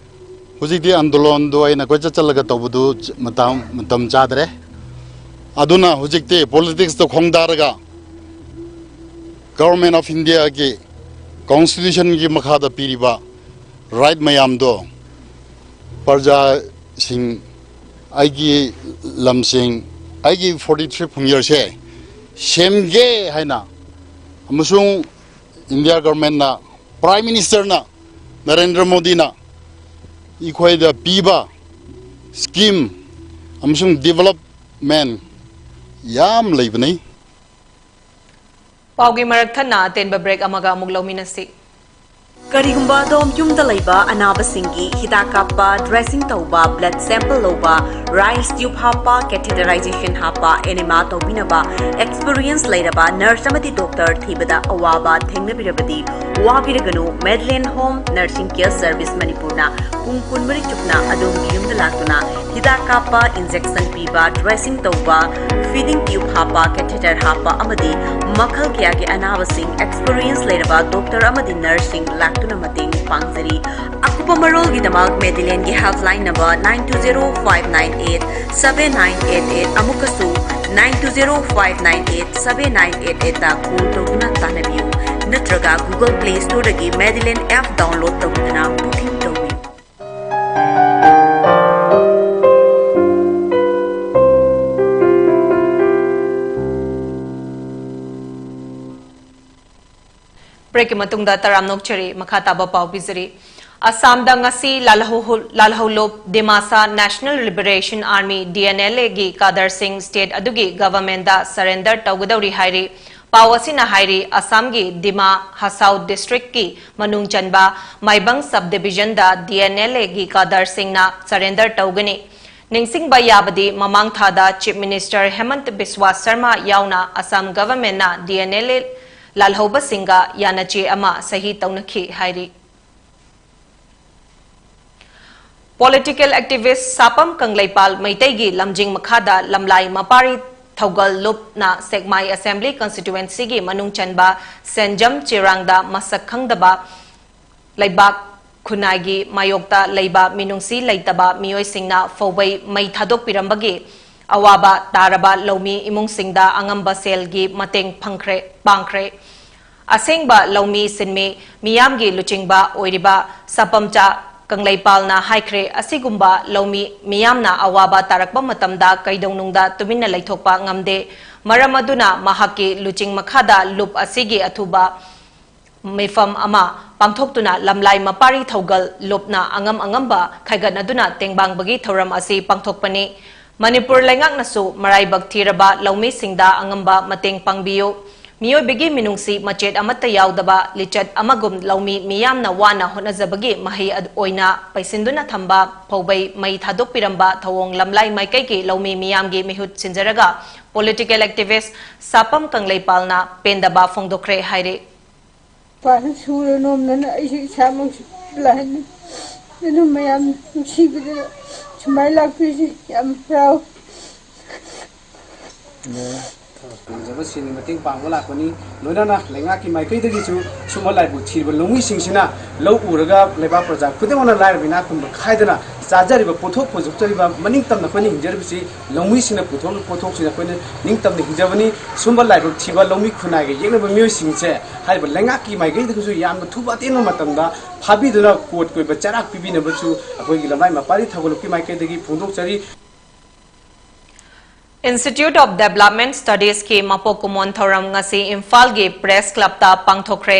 ꯍꯧꯖꯤꯛꯇꯤ ꯑꯟꯗꯣꯂꯣꯟꯗꯨ ꯑꯩꯅ ꯀꯣꯏꯆꯠ ꯆꯠꯂꯒ ꯇꯧꯕꯗꯨ ꯃꯇꯝ ꯃꯇꯝ ꯆꯥꯗ꯭ꯔꯦ꯫ ꯑꯗꯨꯅ ꯍꯧꯖꯤꯛꯇꯤ ꯄꯣꯂꯤꯇꯤꯛꯁꯇ ꯈꯣꯡꯗꯥꯔꯒ Government of Indiaꯒꯤ Constitutionꯒꯤ ꯃꯈꯥꯗ ꯄꯤꯔꯤꯕ ꯔꯥꯏꯠ ꯃꯌꯥꯝꯗꯣ ꯄ꯭ꯔꯖꯥꯁꯤꯡ, ꯑꯩꯒꯤ ꯂꯝꯁꯤꯡ, ꯑꯩꯒꯤ forty three ꯐꯨꯡꯌꯔꯁꯦ ꯁꯦꯝꯒꯦ ꯍꯥꯏꯅ ꯑꯃꯁꯨꯡ ꯏꯟꯗꯤꯌꯥ ꯒꯚꯔꯟꯃꯦꯟꯠꯅ, ꯄ꯭ꯔꯥꯏꯝ ꯃꯤꯅꯤꯁꯇꯔꯅ, ꯅꯔꯦꯟꯗ꯭ꯔ ꯃꯣꯗꯤꯅ ꯑꯩꯈꯣꯏꯗ ꯄꯤꯕ ꯁ꯭ꯀꯤꯝ ꯑꯃꯁꯨꯡ ꯗꯤꯕꯂꯞꯃꯦꯟꯠ ꯌꯥꯝ ꯂꯩꯕꯅꯤ꯫ ꯄꯥꯎꯒꯤ ꯃꯔꯛ ꯊꯠꯅ ꯑꯇꯦꯟꯕ break ꯑꯃꯒ ꯑꯃꯨꯛ ꯂꯧꯃꯤꯟꯅꯁꯤ꯫ ꯀꯔꯤꯒꯨꯝꯕ ꯑꯗꯣꯝ ꯌꯨꯝꯗ ꯂꯩꯕ ꯑꯅꯥꯕꯁꯤꯡꯒꯤ ꯍꯤꯗꯥꯛ ꯀꯥꯞꯄ, dressing ꯇꯧꯕ, blood sample ꯂꯧꯕ, rice tube ꯍꯥꯞꯄ, catheterization ꯍꯥꯞꯄ, enema ꯇꯧꯕꯤꯅꯕ experience ꯂꯩꯔꯕ nurse ꯑꯃꯗꯤ doctor ꯊꯤꯕꯗ ꯑꯋꯥꯕ ꯊꯦꯡꯅꯕꯤꯔꯕꯗꯤ, ꯋꯥꯕꯤꯔꯒꯅꯨ꯫ Madeline Home Nursing Care Service ꯃꯅꯤꯄꯨꯔꯅ ꯄꯨꯡ ꯀꯨꯟꯃꯔꯤ ꯆꯨꯞꯅ ꯑꯗꯣꯝꯒꯤ ꯌꯨꯝꯗ ꯂꯥꯛꯇꯨꯅ ꯍꯤꯗꯥꯛ ꯀꯥꯞꯄ, injection ꯄꯤꯕ, dressing ꯇꯧꯕ, feeding tube ꯍꯥꯞꯄ, catheter ꯍꯥꯞꯄ ꯑꯃꯗꯤ ꯃꯈꯜ ꯀꯌꯥꯒꯤ ꯑꯅꯥꯕꯁꯤꯡ experience ꯂꯩꯔꯕ doctor ꯑꯃꯗꯤ nurseꯁꯤꯡ ꯂꯥꯛꯇꯨꯅ ꯃꯇꯦꯡ ꯄꯥꯡꯖꯔꯤ꯫ ꯑꯀꯨꯞꯄ ꯃꯔꯣꯜꯒꯤꯗꯃꯛ Madelineꯒꯤ helpline number nine two zero five nine eight seven nine eight eight, ꯑꯃꯨꯛꯀꯁꯨ nine two zero five nine eight seven nine eight eightꯇ call ꯇꯧꯗꯨꯅ ꯇꯥꯟꯅꯕꯤꯌꯨ, ꯅꯠꯇ꯭ꯔꯒ Google Play Storeꯗꯒꯤ Madeline app download ꯇꯧꯗꯨꯅ booking ꯇꯧꯕꯤꯌꯨ꯫ Breakꯀꯤ ꯃꯇꯨꯡꯗ ꯇꯔꯥꯝꯅ ꯑꯣꯛꯆꯔꯤ꯫ ꯃꯈꯥ ꯇꯥꯕ ꯄꯥꯎ ꯄꯤꯖꯔꯤ꯫ ꯑꯁꯥꯝꯗ ꯉꯁꯤ ꯂꯥꯜꯍꯧ-, ꯂꯥꯜꯍꯧꯂꯨꯞ Dimasa National Liberation Army, DNLAꯒꯤ cadreꯁꯤꯡ state ꯑꯗꯨꯒꯤ governmentꯇ surrender ꯇꯧꯒꯗꯧꯔꯤ ꯍꯥꯏꯔꯤ꯫ ꯄꯥꯎ ꯑꯁꯤꯅ ꯍꯥꯏꯔꯤ, ꯑꯁꯥꯝꯒꯤ ꯗꯤꯃꯥ ꯍꯁꯥꯎ districtꯀꯤ ꯃꯅꯨꯡ ꯆꯟꯕ ꯃꯥꯏꯕꯪ subdivisionꯗ DNLAꯒꯤ cadreꯁꯤꯡꯅ surrender ꯇꯧꯒꯅꯤ꯫ ꯅꯤꯡꯁꯤꯡꯕ ꯌꯥꯕꯗꯤ, ꯃꯃꯥꯡ ꯊꯥꯗ Chief Minister ꯍꯦꯃꯟꯇ ꯕꯤꯁ꯭ꯋꯥ ꯁꯔꯃ ꯌꯥꯎꯅ ꯑꯁꯥꯝ governmentꯅ DNLA ꯂꯥꯜꯍꯧꯕꯁꯤꯡꯒ ꯌꯥꯅꯆꯦ ꯑꯃ ꯁꯍꯤ ꯇꯧꯅꯈꯤ ꯍꯥꯏꯔꯤ꯫ Political activist ꯁꯥꯄꯝ ꯀꯪꯂꯩꯄꯥꯜ ꯃꯩꯇꯩꯒꯤ ꯂꯝꯖꯤꯡ ꯃꯈꯥꯗ ꯂꯝꯂꯥꯏ ꯃꯄꯥꯔꯤ ꯊꯧꯒꯜ ꯂꯨꯞꯅ ꯁꯦꯛꯃꯥꯏ Assembly Constituencyꯒꯤ ꯃꯅꯨꯡ ꯆꯟꯕ ꯁꯦꯟꯖꯝ ꯆꯤꯔꯥꯡꯗ ꯃꯁꯛ ꯈꯪꯗꯕ ꯂꯩꯕꯥꯛ ꯈꯨꯟꯅꯥꯏꯒꯤ ꯃꯥꯌꯣꯛꯇ ꯂꯩꯕ ꯃꯤꯅꯨꯡꯁꯤ ꯂꯩꯇꯕ ꯃꯤꯑꯣꯏꯁꯤꯡꯅ ꯐꯧꯕꯩ ꯃꯩ ꯊꯥꯗꯣꯛꯄꯤꯔꯝꯕꯒꯤ ꯑꯋꯥꯕ ꯇꯥꯔꯕ ꯂꯧꯃꯤ ꯏꯃꯨꯡꯁꯤꯡꯗ ꯑꯉꯝꯕ ꯁꯦꯜꯒꯤ ꯃꯇꯦꯡ ꯐꯪꯈ꯭ꯔꯦ, ꯄꯥꯡꯈ꯭ꯔꯦ꯫ ꯑꯁꯦꯡꯕ ꯂꯧꯃꯤ ꯁꯤꯟꯃꯤ ꯃꯤꯌꯥꯝꯒꯤ ꯂꯨꯆꯤꯡꯕ ꯑꯣꯏꯔꯤꯕ ꯁꯥꯄꯝꯆꯥ ꯀꯪꯂꯩꯄꯥꯜꯅ ꯍꯥꯏꯈ꯭ꯔꯦ, ꯑꯁꯤꯒꯨꯝꯕ ꯂꯧꯃꯤ ꯃꯤꯌꯥꯝꯅ ꯑꯋꯥꯕ ꯇꯥꯔꯛꯄ ꯃꯇꯝꯗ ꯀꯩꯗꯧꯅꯨꯡꯗ ꯇꯨꯃꯤꯟꯅ ꯂꯩꯊꯣꯛꯄ ꯉꯝꯗꯦ꯫ ꯃꯔꯝ ꯑꯗꯨꯅ ꯃꯍꯥꯛꯀꯤ ꯂꯨꯆꯤꯡ ꯃꯈꯥꯗ ꯂꯨꯞ ꯑꯁꯤꯒꯤ ꯑꯊꯨꯕ ꯃꯤꯐꯝ ꯑꯃ ꯄꯥꯡꯊꯣꯛꯇꯨꯅ ꯂꯝꯂꯥꯏ ꯃꯄꯥꯔꯤ ꯊꯧꯒꯜ ꯂꯨꯞꯅ ꯑꯉꯝ ꯑꯉꯝꯕ ꯈꯥꯏꯒꯠꯅꯗꯨꯅ ꯇꯦꯡꯕꯥꯡꯕꯒꯤ ꯊꯧꯔꯝ ꯑꯁꯤ ꯄꯥꯡꯊꯣꯛꯄꯅꯤ꯫ ꯃꯅꯤꯄꯨꯔ ꯂꯩꯉꯥꯛꯅꯁꯨ ꯃꯔꯥꯏꯕꯛ ꯊꯤꯔꯕ ꯂꯧꯃꯤꯁꯤꯡꯗ ꯑꯉꯝꯕ ꯃꯇꯦꯡ ꯄꯥꯡꯕꯤꯌꯨ꯫ ꯃꯤꯑꯣꯏꯕꯒꯤ ꯃꯤꯅꯨꯡꯁꯤ ꯃꯆꯦꯠ ꯑꯃꯠꯇ ꯌꯥꯎꯗꯕ ꯂꯤꯆꯠ ꯑꯃꯒꯨꯝ ꯂꯧꯃꯤ ꯃꯤꯌꯥꯝꯅ ꯋꯥꯅ ꯍꯣꯠꯅꯖꯕꯒꯤ ꯃꯍꯩ ꯑꯗ-, ꯑꯣꯏꯅ ꯄꯩꯁꯤꯟꯗꯨꯅ ꯊꯝꯕ ꯐꯧꯕꯩ ꯃꯩ ꯊꯥꯗꯣꯛꯄꯤꯔꯝꯕ ꯊꯧꯑꯣꯡ ꯂꯝꯂꯥꯏ ꯃꯥꯏꯀꯩꯒꯤ ꯂꯧꯃꯤ ꯃꯤꯌꯥꯝꯒꯤ ꯃꯤꯍꯨꯠ ꯁꯤꯟꯖꯔꯒ political activist ꯁꯥꯄꯝ ꯀꯪꯂꯩꯄꯥꯜꯅ ꯄꯦꯟꯗꯕ ꯐꯣꯡꯗꯣꯛꯈ꯭ꯔꯦ ꯍꯥꯏꯔꯤ꯫ ꯅꯨꯄꯥꯁꯨ ꯁꯨꯔ ꯅꯣꯝꯗꯅ ꯑꯩꯁꯨ ꯏꯁꯥꯃꯛꯁꯨ ꯂꯥꯏꯅꯤ꯫ ꯑꯗꯨ ꯃꯌꯥꯝ ꯅꯨꯡꯁꯤꯕꯗ ꯁꯨꯃꯥꯏꯅ ꯂꯥꯛꯄꯤꯔꯤꯁꯤ ꯌꯥꯝ ꯍꯔꯥꯎ꯫ ꯐꯪꯖꯕꯁꯤꯡꯒꯤ ꯃꯇꯦꯡ ꯄꯥꯡꯕ ꯂꯥꯛꯄꯅꯤ꯫ ꯂꯣꯏꯅꯅ ꯂꯩꯉꯥꯛꯀꯤ ꯃꯥꯏꯀꯩꯗꯒꯤꯁꯨ ꯁꯨꯝꯕ ꯂꯥꯏꯕꯛ ꯊꯤꯔꯕ ꯂꯧꯃꯤꯁꯤꯡꯁꯤꯅ ꯂꯧ ꯎꯔꯒ ꯂꯩꯕꯥꯛ ꯄ꯭ꯔꯖꯥ ꯈꯨꯗꯤꯡꯃꯛꯅ ꯂꯥꯏꯔꯕ ꯏꯅꯥꯛ ꯈꯨꯟꯕ ꯈꯥꯏꯗꯅ ꯆꯥꯖꯔꯤꯕ ꯄꯣꯠꯊꯣꯛ ꯄꯨꯊꯣꯛꯆꯔꯤꯕ ꯃꯅꯤꯡ ꯇꯝꯅ ꯑꯩꯈꯣꯏꯅ ꯍꯤꯡꯖꯔꯤꯕꯁꯤ ꯂꯧꯃꯤꯁꯤꯡꯅ ꯄꯨꯊꯣꯛꯂꯤꯕ ꯄꯣꯠꯊꯣꯛꯁꯤꯅ ꯑꯩꯈꯣꯏꯅ ꯅꯤꯡꯇꯝꯅ ꯍꯤꯡꯖꯕꯅꯤ꯫ ꯁꯨꯝꯕ ꯂꯥꯏꯕꯛ ꯊꯤꯕ ꯂꯧꯃꯤ ꯈꯨꯟꯅꯥꯏꯒ ꯌꯦꯛꯅꯕ ꯃꯤꯑꯣꯏꯁꯤꯡꯁꯦ ꯍꯥꯏꯔꯤꯕ ꯂꯩꯉꯥꯛꯀꯤ ꯃꯥꯏꯀꯩꯗꯒꯤꯁꯨ ꯌꯥꯝꯅ ꯊꯨꯕ ꯑꯇꯦꯟꯕ ꯃꯇꯝꯗ ꯐꯥꯕꯤꯗꯨꯅ ꯀꯣꯔꯠꯀꯤ ꯑꯣꯏꯕ ꯆꯩꯔꯥꯛ ꯄꯤꯕꯤꯅꯕꯁꯨ ꯑꯩꯈꯣꯏꯒꯤ ꯂꯝꯂꯥꯏ ꯃꯄꯥꯔꯤ ꯊꯧꯒꯜꯂꯨꯞꯀꯤ ꯃꯥꯏꯀꯩꯗꯒꯤ ꯐꯣꯡꯗꯣꯛꯆꯔꯤ꯫ Institute of Development Studies ꯀꯤ ꯃꯄꯣꯛ ꯀꯨꯝꯑꯣꯟ ꯊꯧꯔꯝ ꯉꯁꯤ ꯏꯝꯐꯥꯜꯒꯤ Press Club ꯇ ꯄꯥꯡꯊꯣꯛꯈ꯭ꯔꯦ꯫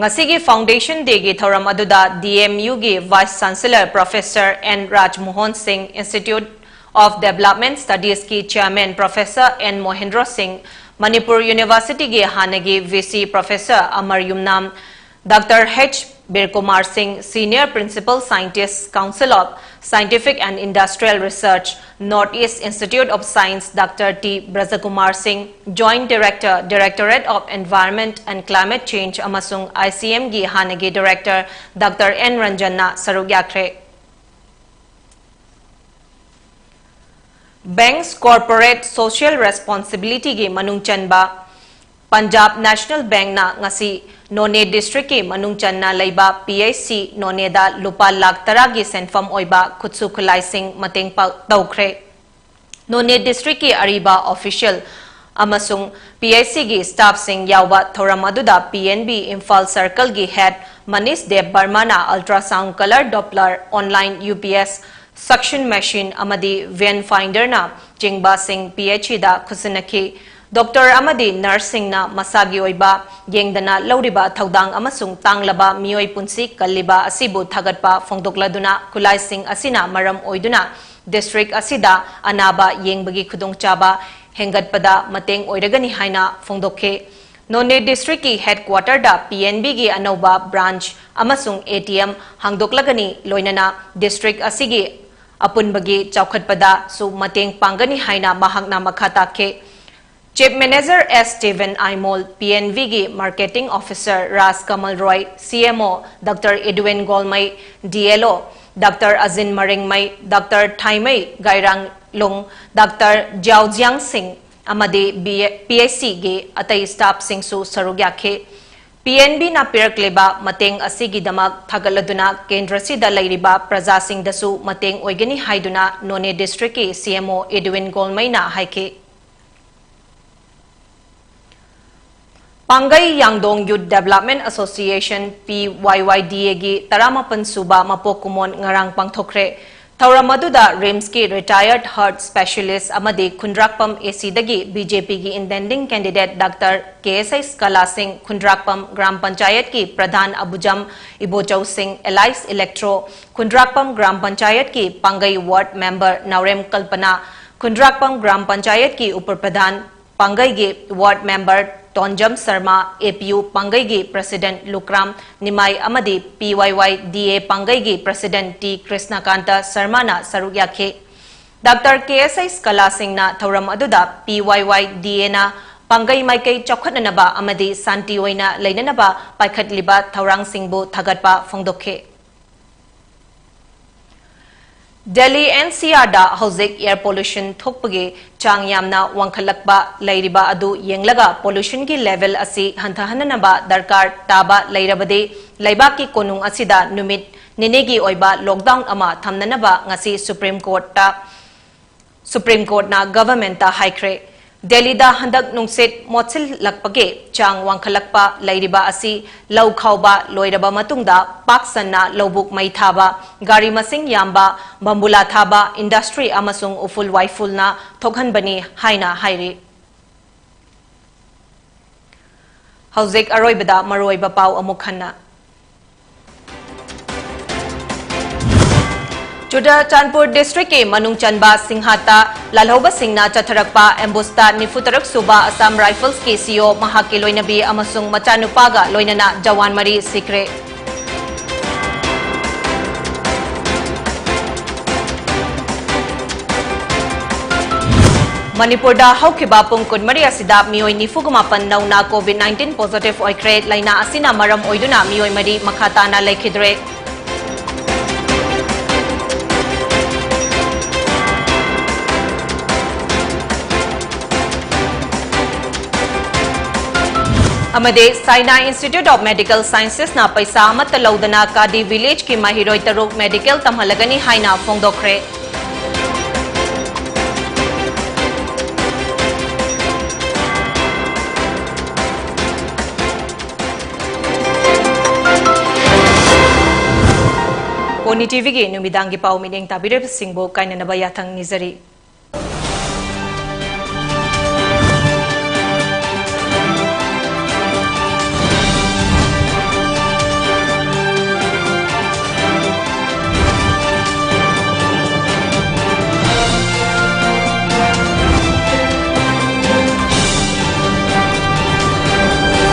ꯉꯁꯤꯒꯤ Foundation Day ꯒꯤ ꯊꯧꯔꯝ ꯑꯗꯨꯗ D M U ꯒꯤ Vice Chancellor Professor N ꯔꯥꯖꯃꯣꯍꯟ ꯁꯤꯡ, Institute of Development Studies ꯀꯤ Chairman Professor N ꯃꯣꯍꯦꯟꯗ꯭ꯔꯣ ꯁꯤꯡ, ꯃꯅꯤꯄꯨꯔ University ꯒꯤ ꯍꯥꯟꯅꯒꯤ V C Professor ꯑꯃꯔ ꯌꯨꯝꯅꯥꯝ, Doctor H ꯕꯤꯔꯀꯨꯃꯥꯔ ꯁꯤꯡ, Senior Principal Scientist, Council of Scientific and Industrial Research, North East Institute of Science, Doctor T ꯕ꯭ꯔꯖꯀꯨꯃꯥꯔ ꯁꯤꯡ, Joint Director, Directorate of Environment and Climate Change ꯑꯃꯁꯨꯡ I C M ꯒꯤ ꯍꯥꯟꯅꯒꯤ Director Doctor N ꯔꯟꯖꯟꯅ ꯁꯔꯨꯛ ꯌꯥꯈ꯭ꯔꯦ꯫ Banks Corporate Social Responsibility ꯒꯤ ꯃꯅꯨꯡ ꯆꯟꯕ Punjab National Bank ꯅ ꯉꯁꯤ ꯅꯣꯅꯦ District ꯀꯤ ꯃꯅꯨꯡ ꯆꯟꯅ ꯂꯩꯕ P H C ꯅꯣꯅꯦꯗ ꯂꯨꯄꯥ ꯂꯥꯈ ꯇꯔꯥꯒꯤ ꯁꯦꯟꯐꯝ ꯑꯣꯏꯕ ꯈꯨꯠꯁꯨ ꯈꯨꯠꯂꯥꯏꯁꯤꯡ ꯃꯇꯦꯡ ꯄꯥꯡ-, ꯇꯧꯈ꯭ꯔꯦ꯫ ꯅꯣꯅꯦ District ꯀꯤ ꯑꯔꯤꯕ official ꯑꯃꯁꯨꯡ P H C ꯒꯤ staff ꯁꯤꯡ ꯌꯥꯎꯕ ꯊꯧꯔꯝ ꯑꯗꯨꯗ P N B Imphal Circle ꯒꯤ Head ꯃꯅꯤꯁ ꯗꯦꯕ ꯕꯔꯃꯥꯅ ultrasound color Doppler, online U P S suction machine ꯑꯃꯗꯤ vein finder ꯅ ꯆꯤꯡꯕꯁꯤꯡ P H C ꯗ ꯈꯨꯠꯁꯤꯟꯅꯈꯤ꯫ Doctor ꯑꯃꯗꯤ nurse ꯁꯤꯡꯅ ꯃꯁꯥꯒꯤ ꯑꯣꯏꯕ ꯌꯦꯡꯗꯅ ꯂꯧꯔꯤꯕ ꯊꯧꯗꯥꯡ ꯑꯃꯁꯨꯡ ꯇꯥꯡꯂꯕ ꯃꯤꯑꯣꯏ ꯄꯨꯟꯁꯤ ꯀꯜꯂꯤꯕ ꯑꯁꯤꯕꯨ ꯊꯥꯒꯠꯄ ꯐꯣꯡꯗꯣꯛꯂꯗꯨꯅ, ꯈꯨꯠꯂꯥꯏꯁꯤꯡ ꯑꯁꯤꯅ ꯃꯔꯝ ꯑꯣꯏꯗꯨꯅ district ꯑꯁꯤꯗ ꯑꯅꯥꯕ ꯌꯦꯡꯕꯒꯤ ꯈꯨꯗꯣꯡꯆꯥꯕ ꯍꯦꯟꯒꯠꯄꯗ ꯃꯇꯦꯡ ꯑꯣꯏꯔꯒꯅꯤ ꯍꯥꯏꯅ ꯐꯣꯡꯗꯣꯛꯈꯤ꯫ ꯅꯣꯅꯦ ꯗꯤꯁꯇ꯭ꯔꯤꯛꯀꯤ ꯍꯦꯗꯀ꯭ꯋꯥꯇꯔꯗ ꯄꯤ ꯑꯦꯟ ꯕꯤꯒꯤ ꯑꯅꯧꯕ ꯕ꯭ꯔꯥꯟꯆ ꯑꯃꯁꯨꯡ ꯑꯦ ꯇꯤ ꯑꯦꯝ ꯍꯥꯡꯗꯣꯛꯂꯒꯅꯤ, ꯂꯣꯏꯅꯅ ꯗꯤꯁꯇ꯭ꯔꯤꯛ ꯑꯁꯤꯒꯤ ꯑꯄꯨꯟꯕꯒꯤ ꯆꯥꯎꯈꯠꯄꯗꯁꯨ ꯃꯇꯦꯡ ꯄꯥꯡꯒꯅꯤ ꯍꯥꯏꯅ ꯃꯍꯥꯛꯅ ꯃꯈꯥ ꯇꯥꯈꯤ꯫ Chief manager S Steven Aimol, P N ꯕꯤꯒꯤ marketing officer Raj Kamal Roy, C M O doctor Edwin Golmei, D L O doctor Ajin Maringmei, doctor Thaimei Gairanglung, doctor Jyaojiyang ꯁꯤꯡ ꯑꯃꯗꯤ ꯕꯤ-, ꯄꯤ ꯑꯩꯆ ꯁꯤꯒꯤ ꯑꯇꯩ ꯁ꯭ꯇꯥꯐꯁꯤꯡꯁꯨ ꯁꯔꯨꯛ ꯌꯥꯈꯤ꯫ ꯄꯤ ꯑꯦꯟ ꯕꯤꯅ ꯄꯤꯔꯛꯂꯤꯕ ꯃꯇꯦꯡ ꯑꯁꯤꯒꯤꯗꯃꯛ ꯊꯥꯒꯠꯂꯗꯨꯅ ꯀꯦꯟꯗ꯭ꯔꯁꯤꯗ ꯂꯩꯔꯤꯕ ꯄ꯭ꯔꯖꯥꯁꯤꯡꯗꯁꯨ ꯃꯇꯦꯡ ꯑꯣꯏꯒꯅꯤ ꯍꯥꯏꯗꯨꯅ ꯅꯣꯅꯦ ꯗꯤꯁꯇ꯭ꯔꯤꯛꯀꯤ ꯁꯤ ꯑꯦꯝ ꯑꯣ ꯏꯗꯋꯤꯟ ꯒꯣꯜꯃꯩꯅ ꯍꯥꯏꯈꯤ꯫ ꯄꯥꯡꯒꯩ ꯌꯥꯡꯗꯣꯡ ꯌꯨꯠ ꯗꯦꯕꯂꯞꯃꯦꯟ ꯑꯦꯁꯣꯁꯤꯌꯦꯁꯟ, ꯄꯤ ꯋꯥꯏ ꯋꯥꯏ ꯗꯤ ꯑꯦꯒꯤ ꯇꯔꯥꯃꯥꯄꯟ ꯁꯨꯕ ꯃꯄꯣꯛ ꯀꯨꯝꯑꯣꯟ ꯉꯔꯥꯡ ꯄꯥꯡꯊꯣꯛꯈ꯭ꯔꯦ꯫ ꯊꯧꯔꯝ ꯑꯗꯨꯗ ꯔꯤꯝꯁꯀꯤ ꯔꯤꯇꯥꯌꯔꯗ ꯍꯥꯔꯠ ꯁ꯭ꯄꯦꯁꯤꯌꯦꯂꯤꯁ꯭ꯠ ꯑꯃꯗꯤ ꯈꯨꯟꯗ꯭ꯔꯥꯛꯄꯝ ꯑꯦ ꯁꯤꯗꯒꯤ ꯕꯤ ꯖꯦ ꯄꯤꯒꯤ ꯏꯟꯗꯦꯟꯗꯤꯡ ꯀꯦꯟꯗꯤꯗꯦꯠ ꯗꯥꯛꯇꯔ ꯀꯦ ꯑꯦꯁ ꯑꯩꯆ ꯀꯂꯥ ꯁꯤꯡ, ꯈꯨꯟꯗ꯭ꯔꯥꯛꯄꯝ ꯒ꯭ꯔꯥꯝ ꯄꯟꯆꯥꯌꯠꯀꯤ ꯄ꯭ꯔꯙꯥꯟ ꯑꯕꯨꯖꯝ ꯏꯕꯣꯆꯧ ꯁꯤꯡ, ꯑꯦꯂꯥꯏꯁ ꯏꯂꯦꯛꯇ꯭ꯔꯣ, ꯈꯨꯟꯗ꯭ꯔꯥꯛꯄꯝ ꯒ꯭ꯔꯥꯝ ꯄꯟꯆꯥꯌꯠꯀꯤ ꯄꯥꯡꯒꯩ ꯋꯥꯔꯗ ꯃꯦꯝꯕꯔ ꯅꯥꯎꯔꯦꯝ ꯀꯜꯄꯅꯥ, ꯈꯨꯟꯗ꯭ꯔꯥꯛꯄꯝ ꯒ꯭ꯔꯥꯝ ꯄꯟꯆꯥꯌꯠꯀꯤ ꯎꯄ ꯄ꯭ꯔꯙꯥꯟ ꯄꯥꯡꯒꯩꯒꯤ ꯋꯥꯔꯗ ꯃꯦꯝꯕꯔ ꯇꯣꯟꯖꯝ ꯁꯔꯃ, ꯑꯦ ꯄꯤ ꯌꯨ ꯄꯥꯡꯒꯩꯒꯤ ꯄ꯭ꯔꯦꯁꯤꯗꯦꯟꯠ ꯂꯨꯀ꯭ꯔꯥꯝ ꯅꯤꯃꯥꯏ ꯑꯃꯗꯤ ꯄꯤ ꯋꯥꯏ ꯋꯥꯏ ꯗꯤ ꯑꯦ ꯄꯥꯡꯒꯩꯒꯤ ꯄ꯭ꯔꯦꯁꯤꯗꯦꯟꯠ ꯇꯤ ꯀ꯭ꯔꯤꯁꯅꯀꯥꯟꯇ ꯁꯔꯃꯅ ꯁꯔꯨꯛ ꯌꯥꯈꯤ꯫ ꯗꯥꯛꯇꯔ ꯀꯦ ꯑꯦꯁ ꯑꯩꯆ ꯀꯂꯥ ꯁꯤꯡꯅ ꯊꯧꯔꯝ ꯑꯗꯨꯗ ꯄꯤ ꯋꯥꯏ ꯋꯥꯏ ꯗꯤ ꯑꯦꯅ ꯄꯥꯡꯒꯩ ꯃꯥꯏꯀꯩ ꯆꯥꯎꯈꯠꯅꯅꯕ ꯑꯃꯗꯤ ꯁꯥꯟꯇꯤ ꯑꯣꯏꯅ ꯂꯩꯅꯅꯕ ꯄꯥꯏꯈꯠꯂꯤꯕ ꯊꯧꯔꯥꯡꯁꯤꯡꯕꯨ ꯊꯥꯒꯠꯄ ꯐꯣꯡꯗꯣꯛꯈꯤ꯫ ꯗꯦꯜꯂꯤ ꯑꯦꯟ ꯁꯤ ꯑꯥꯔꯗ ꯍꯧꯖꯤꯛ ꯑꯦꯌꯔ ꯄꯣꯂꯨꯁꯟ ꯊꯣꯛꯄꯒꯤ ꯆꯥꯡ ꯌꯥꯝꯅ ꯋꯥꯡꯈꯠꯂꯛꯄ ꯂꯩꯔꯤꯕ ꯑꯗꯨ ꯌꯦꯡꯂꯒ ꯄꯣꯂꯨꯁꯟꯒꯤ ꯂꯦꯚꯦꯜ ꯑꯁꯤ ꯍꯟꯊꯍꯟꯅꯅꯕ ꯗꯔꯀꯥꯔ ꯇꯥꯕ ꯂꯩꯔꯕꯗꯤ ꯂꯩꯕꯥꯛꯀꯤ ꯀꯣꯅꯨꯡ ꯑꯁꯤꯗ ꯅꯨꯃꯤꯠ ꯅꯤꯅꯤꯒꯤ ꯑꯣꯏꯕ ꯂꯣꯛꯗꯥꯎꯟ ꯑꯃ ꯊꯝꯅꯅꯕ ꯉꯁꯤ ꯁꯨꯄ꯭ꯔꯤꯝ ꯀꯣꯔꯠꯇ ꯁꯨꯄ꯭ꯔꯤꯝ ꯀꯣꯔꯠꯅ ꯒꯚꯔꯟꯃꯦꯟꯠꯇ ꯍꯥꯏꯈ꯭ꯔꯦ꯫ ꯗꯦꯜꯂꯤꯗ ꯍꯟꯗꯛ ꯅꯨꯡꯁꯤꯠ ꯃꯣꯠꯁꯤꯜꯂꯛꯄꯒꯤ ꯆꯥꯡ ꯋꯥꯡꯈꯠꯂꯛꯄ ꯂꯩꯔꯤꯕ ꯑꯁꯤ ꯂꯧ ꯈꯥꯎꯕ ꯂꯣꯏꯔꯕ ꯃꯇꯨꯡꯗ ꯄꯥꯛ ꯁꯟꯅ ꯂꯧꯕꯨꯛ ꯃꯩ ꯊꯥꯕ, ꯒꯥꯔꯤ ꯃꯁꯤꯡ ꯌꯥꯝꯕ, ꯕꯝꯕꯨꯂꯥ ꯊꯥꯕ, ꯏꯟꯗꯁꯇ꯭ꯔꯤ ꯑꯃꯁꯨꯡ ꯎꯐꯨꯜ ꯋꯥꯏꯐꯨꯜꯅ ꯊꯣꯛꯍꯟꯕꯅꯤ ꯍꯥꯏꯅ ꯍꯥꯏꯔꯤ꯫ ꯍꯧꯖꯤꯛ ꯑꯔꯣꯏꯕꯗ ꯃꯔꯨꯑꯣꯏꯕ ꯄꯥꯎ ꯑꯃꯨꯛ ꯍꯟꯅ꯫ ꯆꯨꯔꯆꯥꯟꯄꯨꯔ ꯗꯤꯁꯇ꯭ꯔꯤꯛꯀꯤ ꯃꯅꯨꯡ ꯆꯟꯕ ꯁꯤꯡꯍꯥꯠꯇ ꯂꯥꯜꯍꯧꯕꯁꯤꯡꯅ ꯆꯠꯊꯔꯛꯄ ꯑꯦꯝꯕꯨꯁꯇ ꯅꯤꯐꯨ ꯇꯔꯨꯛ ꯁꯨꯕ ꯑꯁꯥꯝ ꯔꯥꯏꯐꯜꯁꯀꯤ ꯁꯤꯏꯑꯣ, ꯃꯍꯥꯛꯀꯤ ꯂꯣꯏꯅꯕꯤ ꯑꯃꯁꯨꯡ ꯃꯆꯥꯅꯨꯄꯥꯒ ꯂꯣꯏꯅꯅ ꯖꯋꯥꯟ ꯃꯔꯤ ꯁꯤꯈ꯭ꯔꯦ꯫ ꯃꯅꯤꯄꯨꯔꯗ ꯍꯧꯈꯤꯕ ꯄꯨꯡ ꯀꯨꯟꯃꯔꯤ ꯑꯁꯤꯗ ꯃꯤꯑꯣꯏ ꯅꯤꯐꯨꯒ ꯃꯥꯄꯟ ꯅꯧꯅ COVID nineteen positive ꯑꯣꯏꯈ꯭ꯔꯦ꯫ ꯂꯥꯏꯅꯥ ꯑꯁꯤꯅ ꯃꯔꯝ ꯑꯣꯏꯗꯨꯅ ꯃꯤꯑꯣꯏ ꯃꯔꯤ ꯃꯈꯥ ꯇꯥꯅ ꯂꯩꯈꯤꯗ꯭ꯔꯦ꯫ ꯑꯃꯗꯤ Saina Institute of Medical Sciences ꯅ ꯄꯩꯁꯥ ꯑꯃꯠꯇ ꯂꯧꯗꯅ ꯀꯥꯗꯤ ꯚꯤꯂꯦꯖꯀꯤ ꯃꯍꯩꯔꯣꯏ ꯇꯔꯨꯛ ꯃꯦꯗꯤꯀꯦꯜ ꯇꯝꯍꯜꯂꯒꯅꯤ ꯍꯥꯏꯅ ꯐꯣꯡꯗꯣꯛꯈ꯭ꯔꯦ꯫ ꯄꯣꯅꯤ ꯇꯤꯚꯤꯒꯤ ꯅꯨꯃꯤꯗꯥꯡꯒꯤ ꯄꯥꯎ ꯃꯤꯠꯌꯦꯡ ꯇꯥꯕꯤꯔꯤꯕꯁꯤꯡꯕꯨ ꯀꯥꯏꯅꯅꯕ ꯌꯥꯊꯪ ꯅꯤꯖꯔꯤ꯫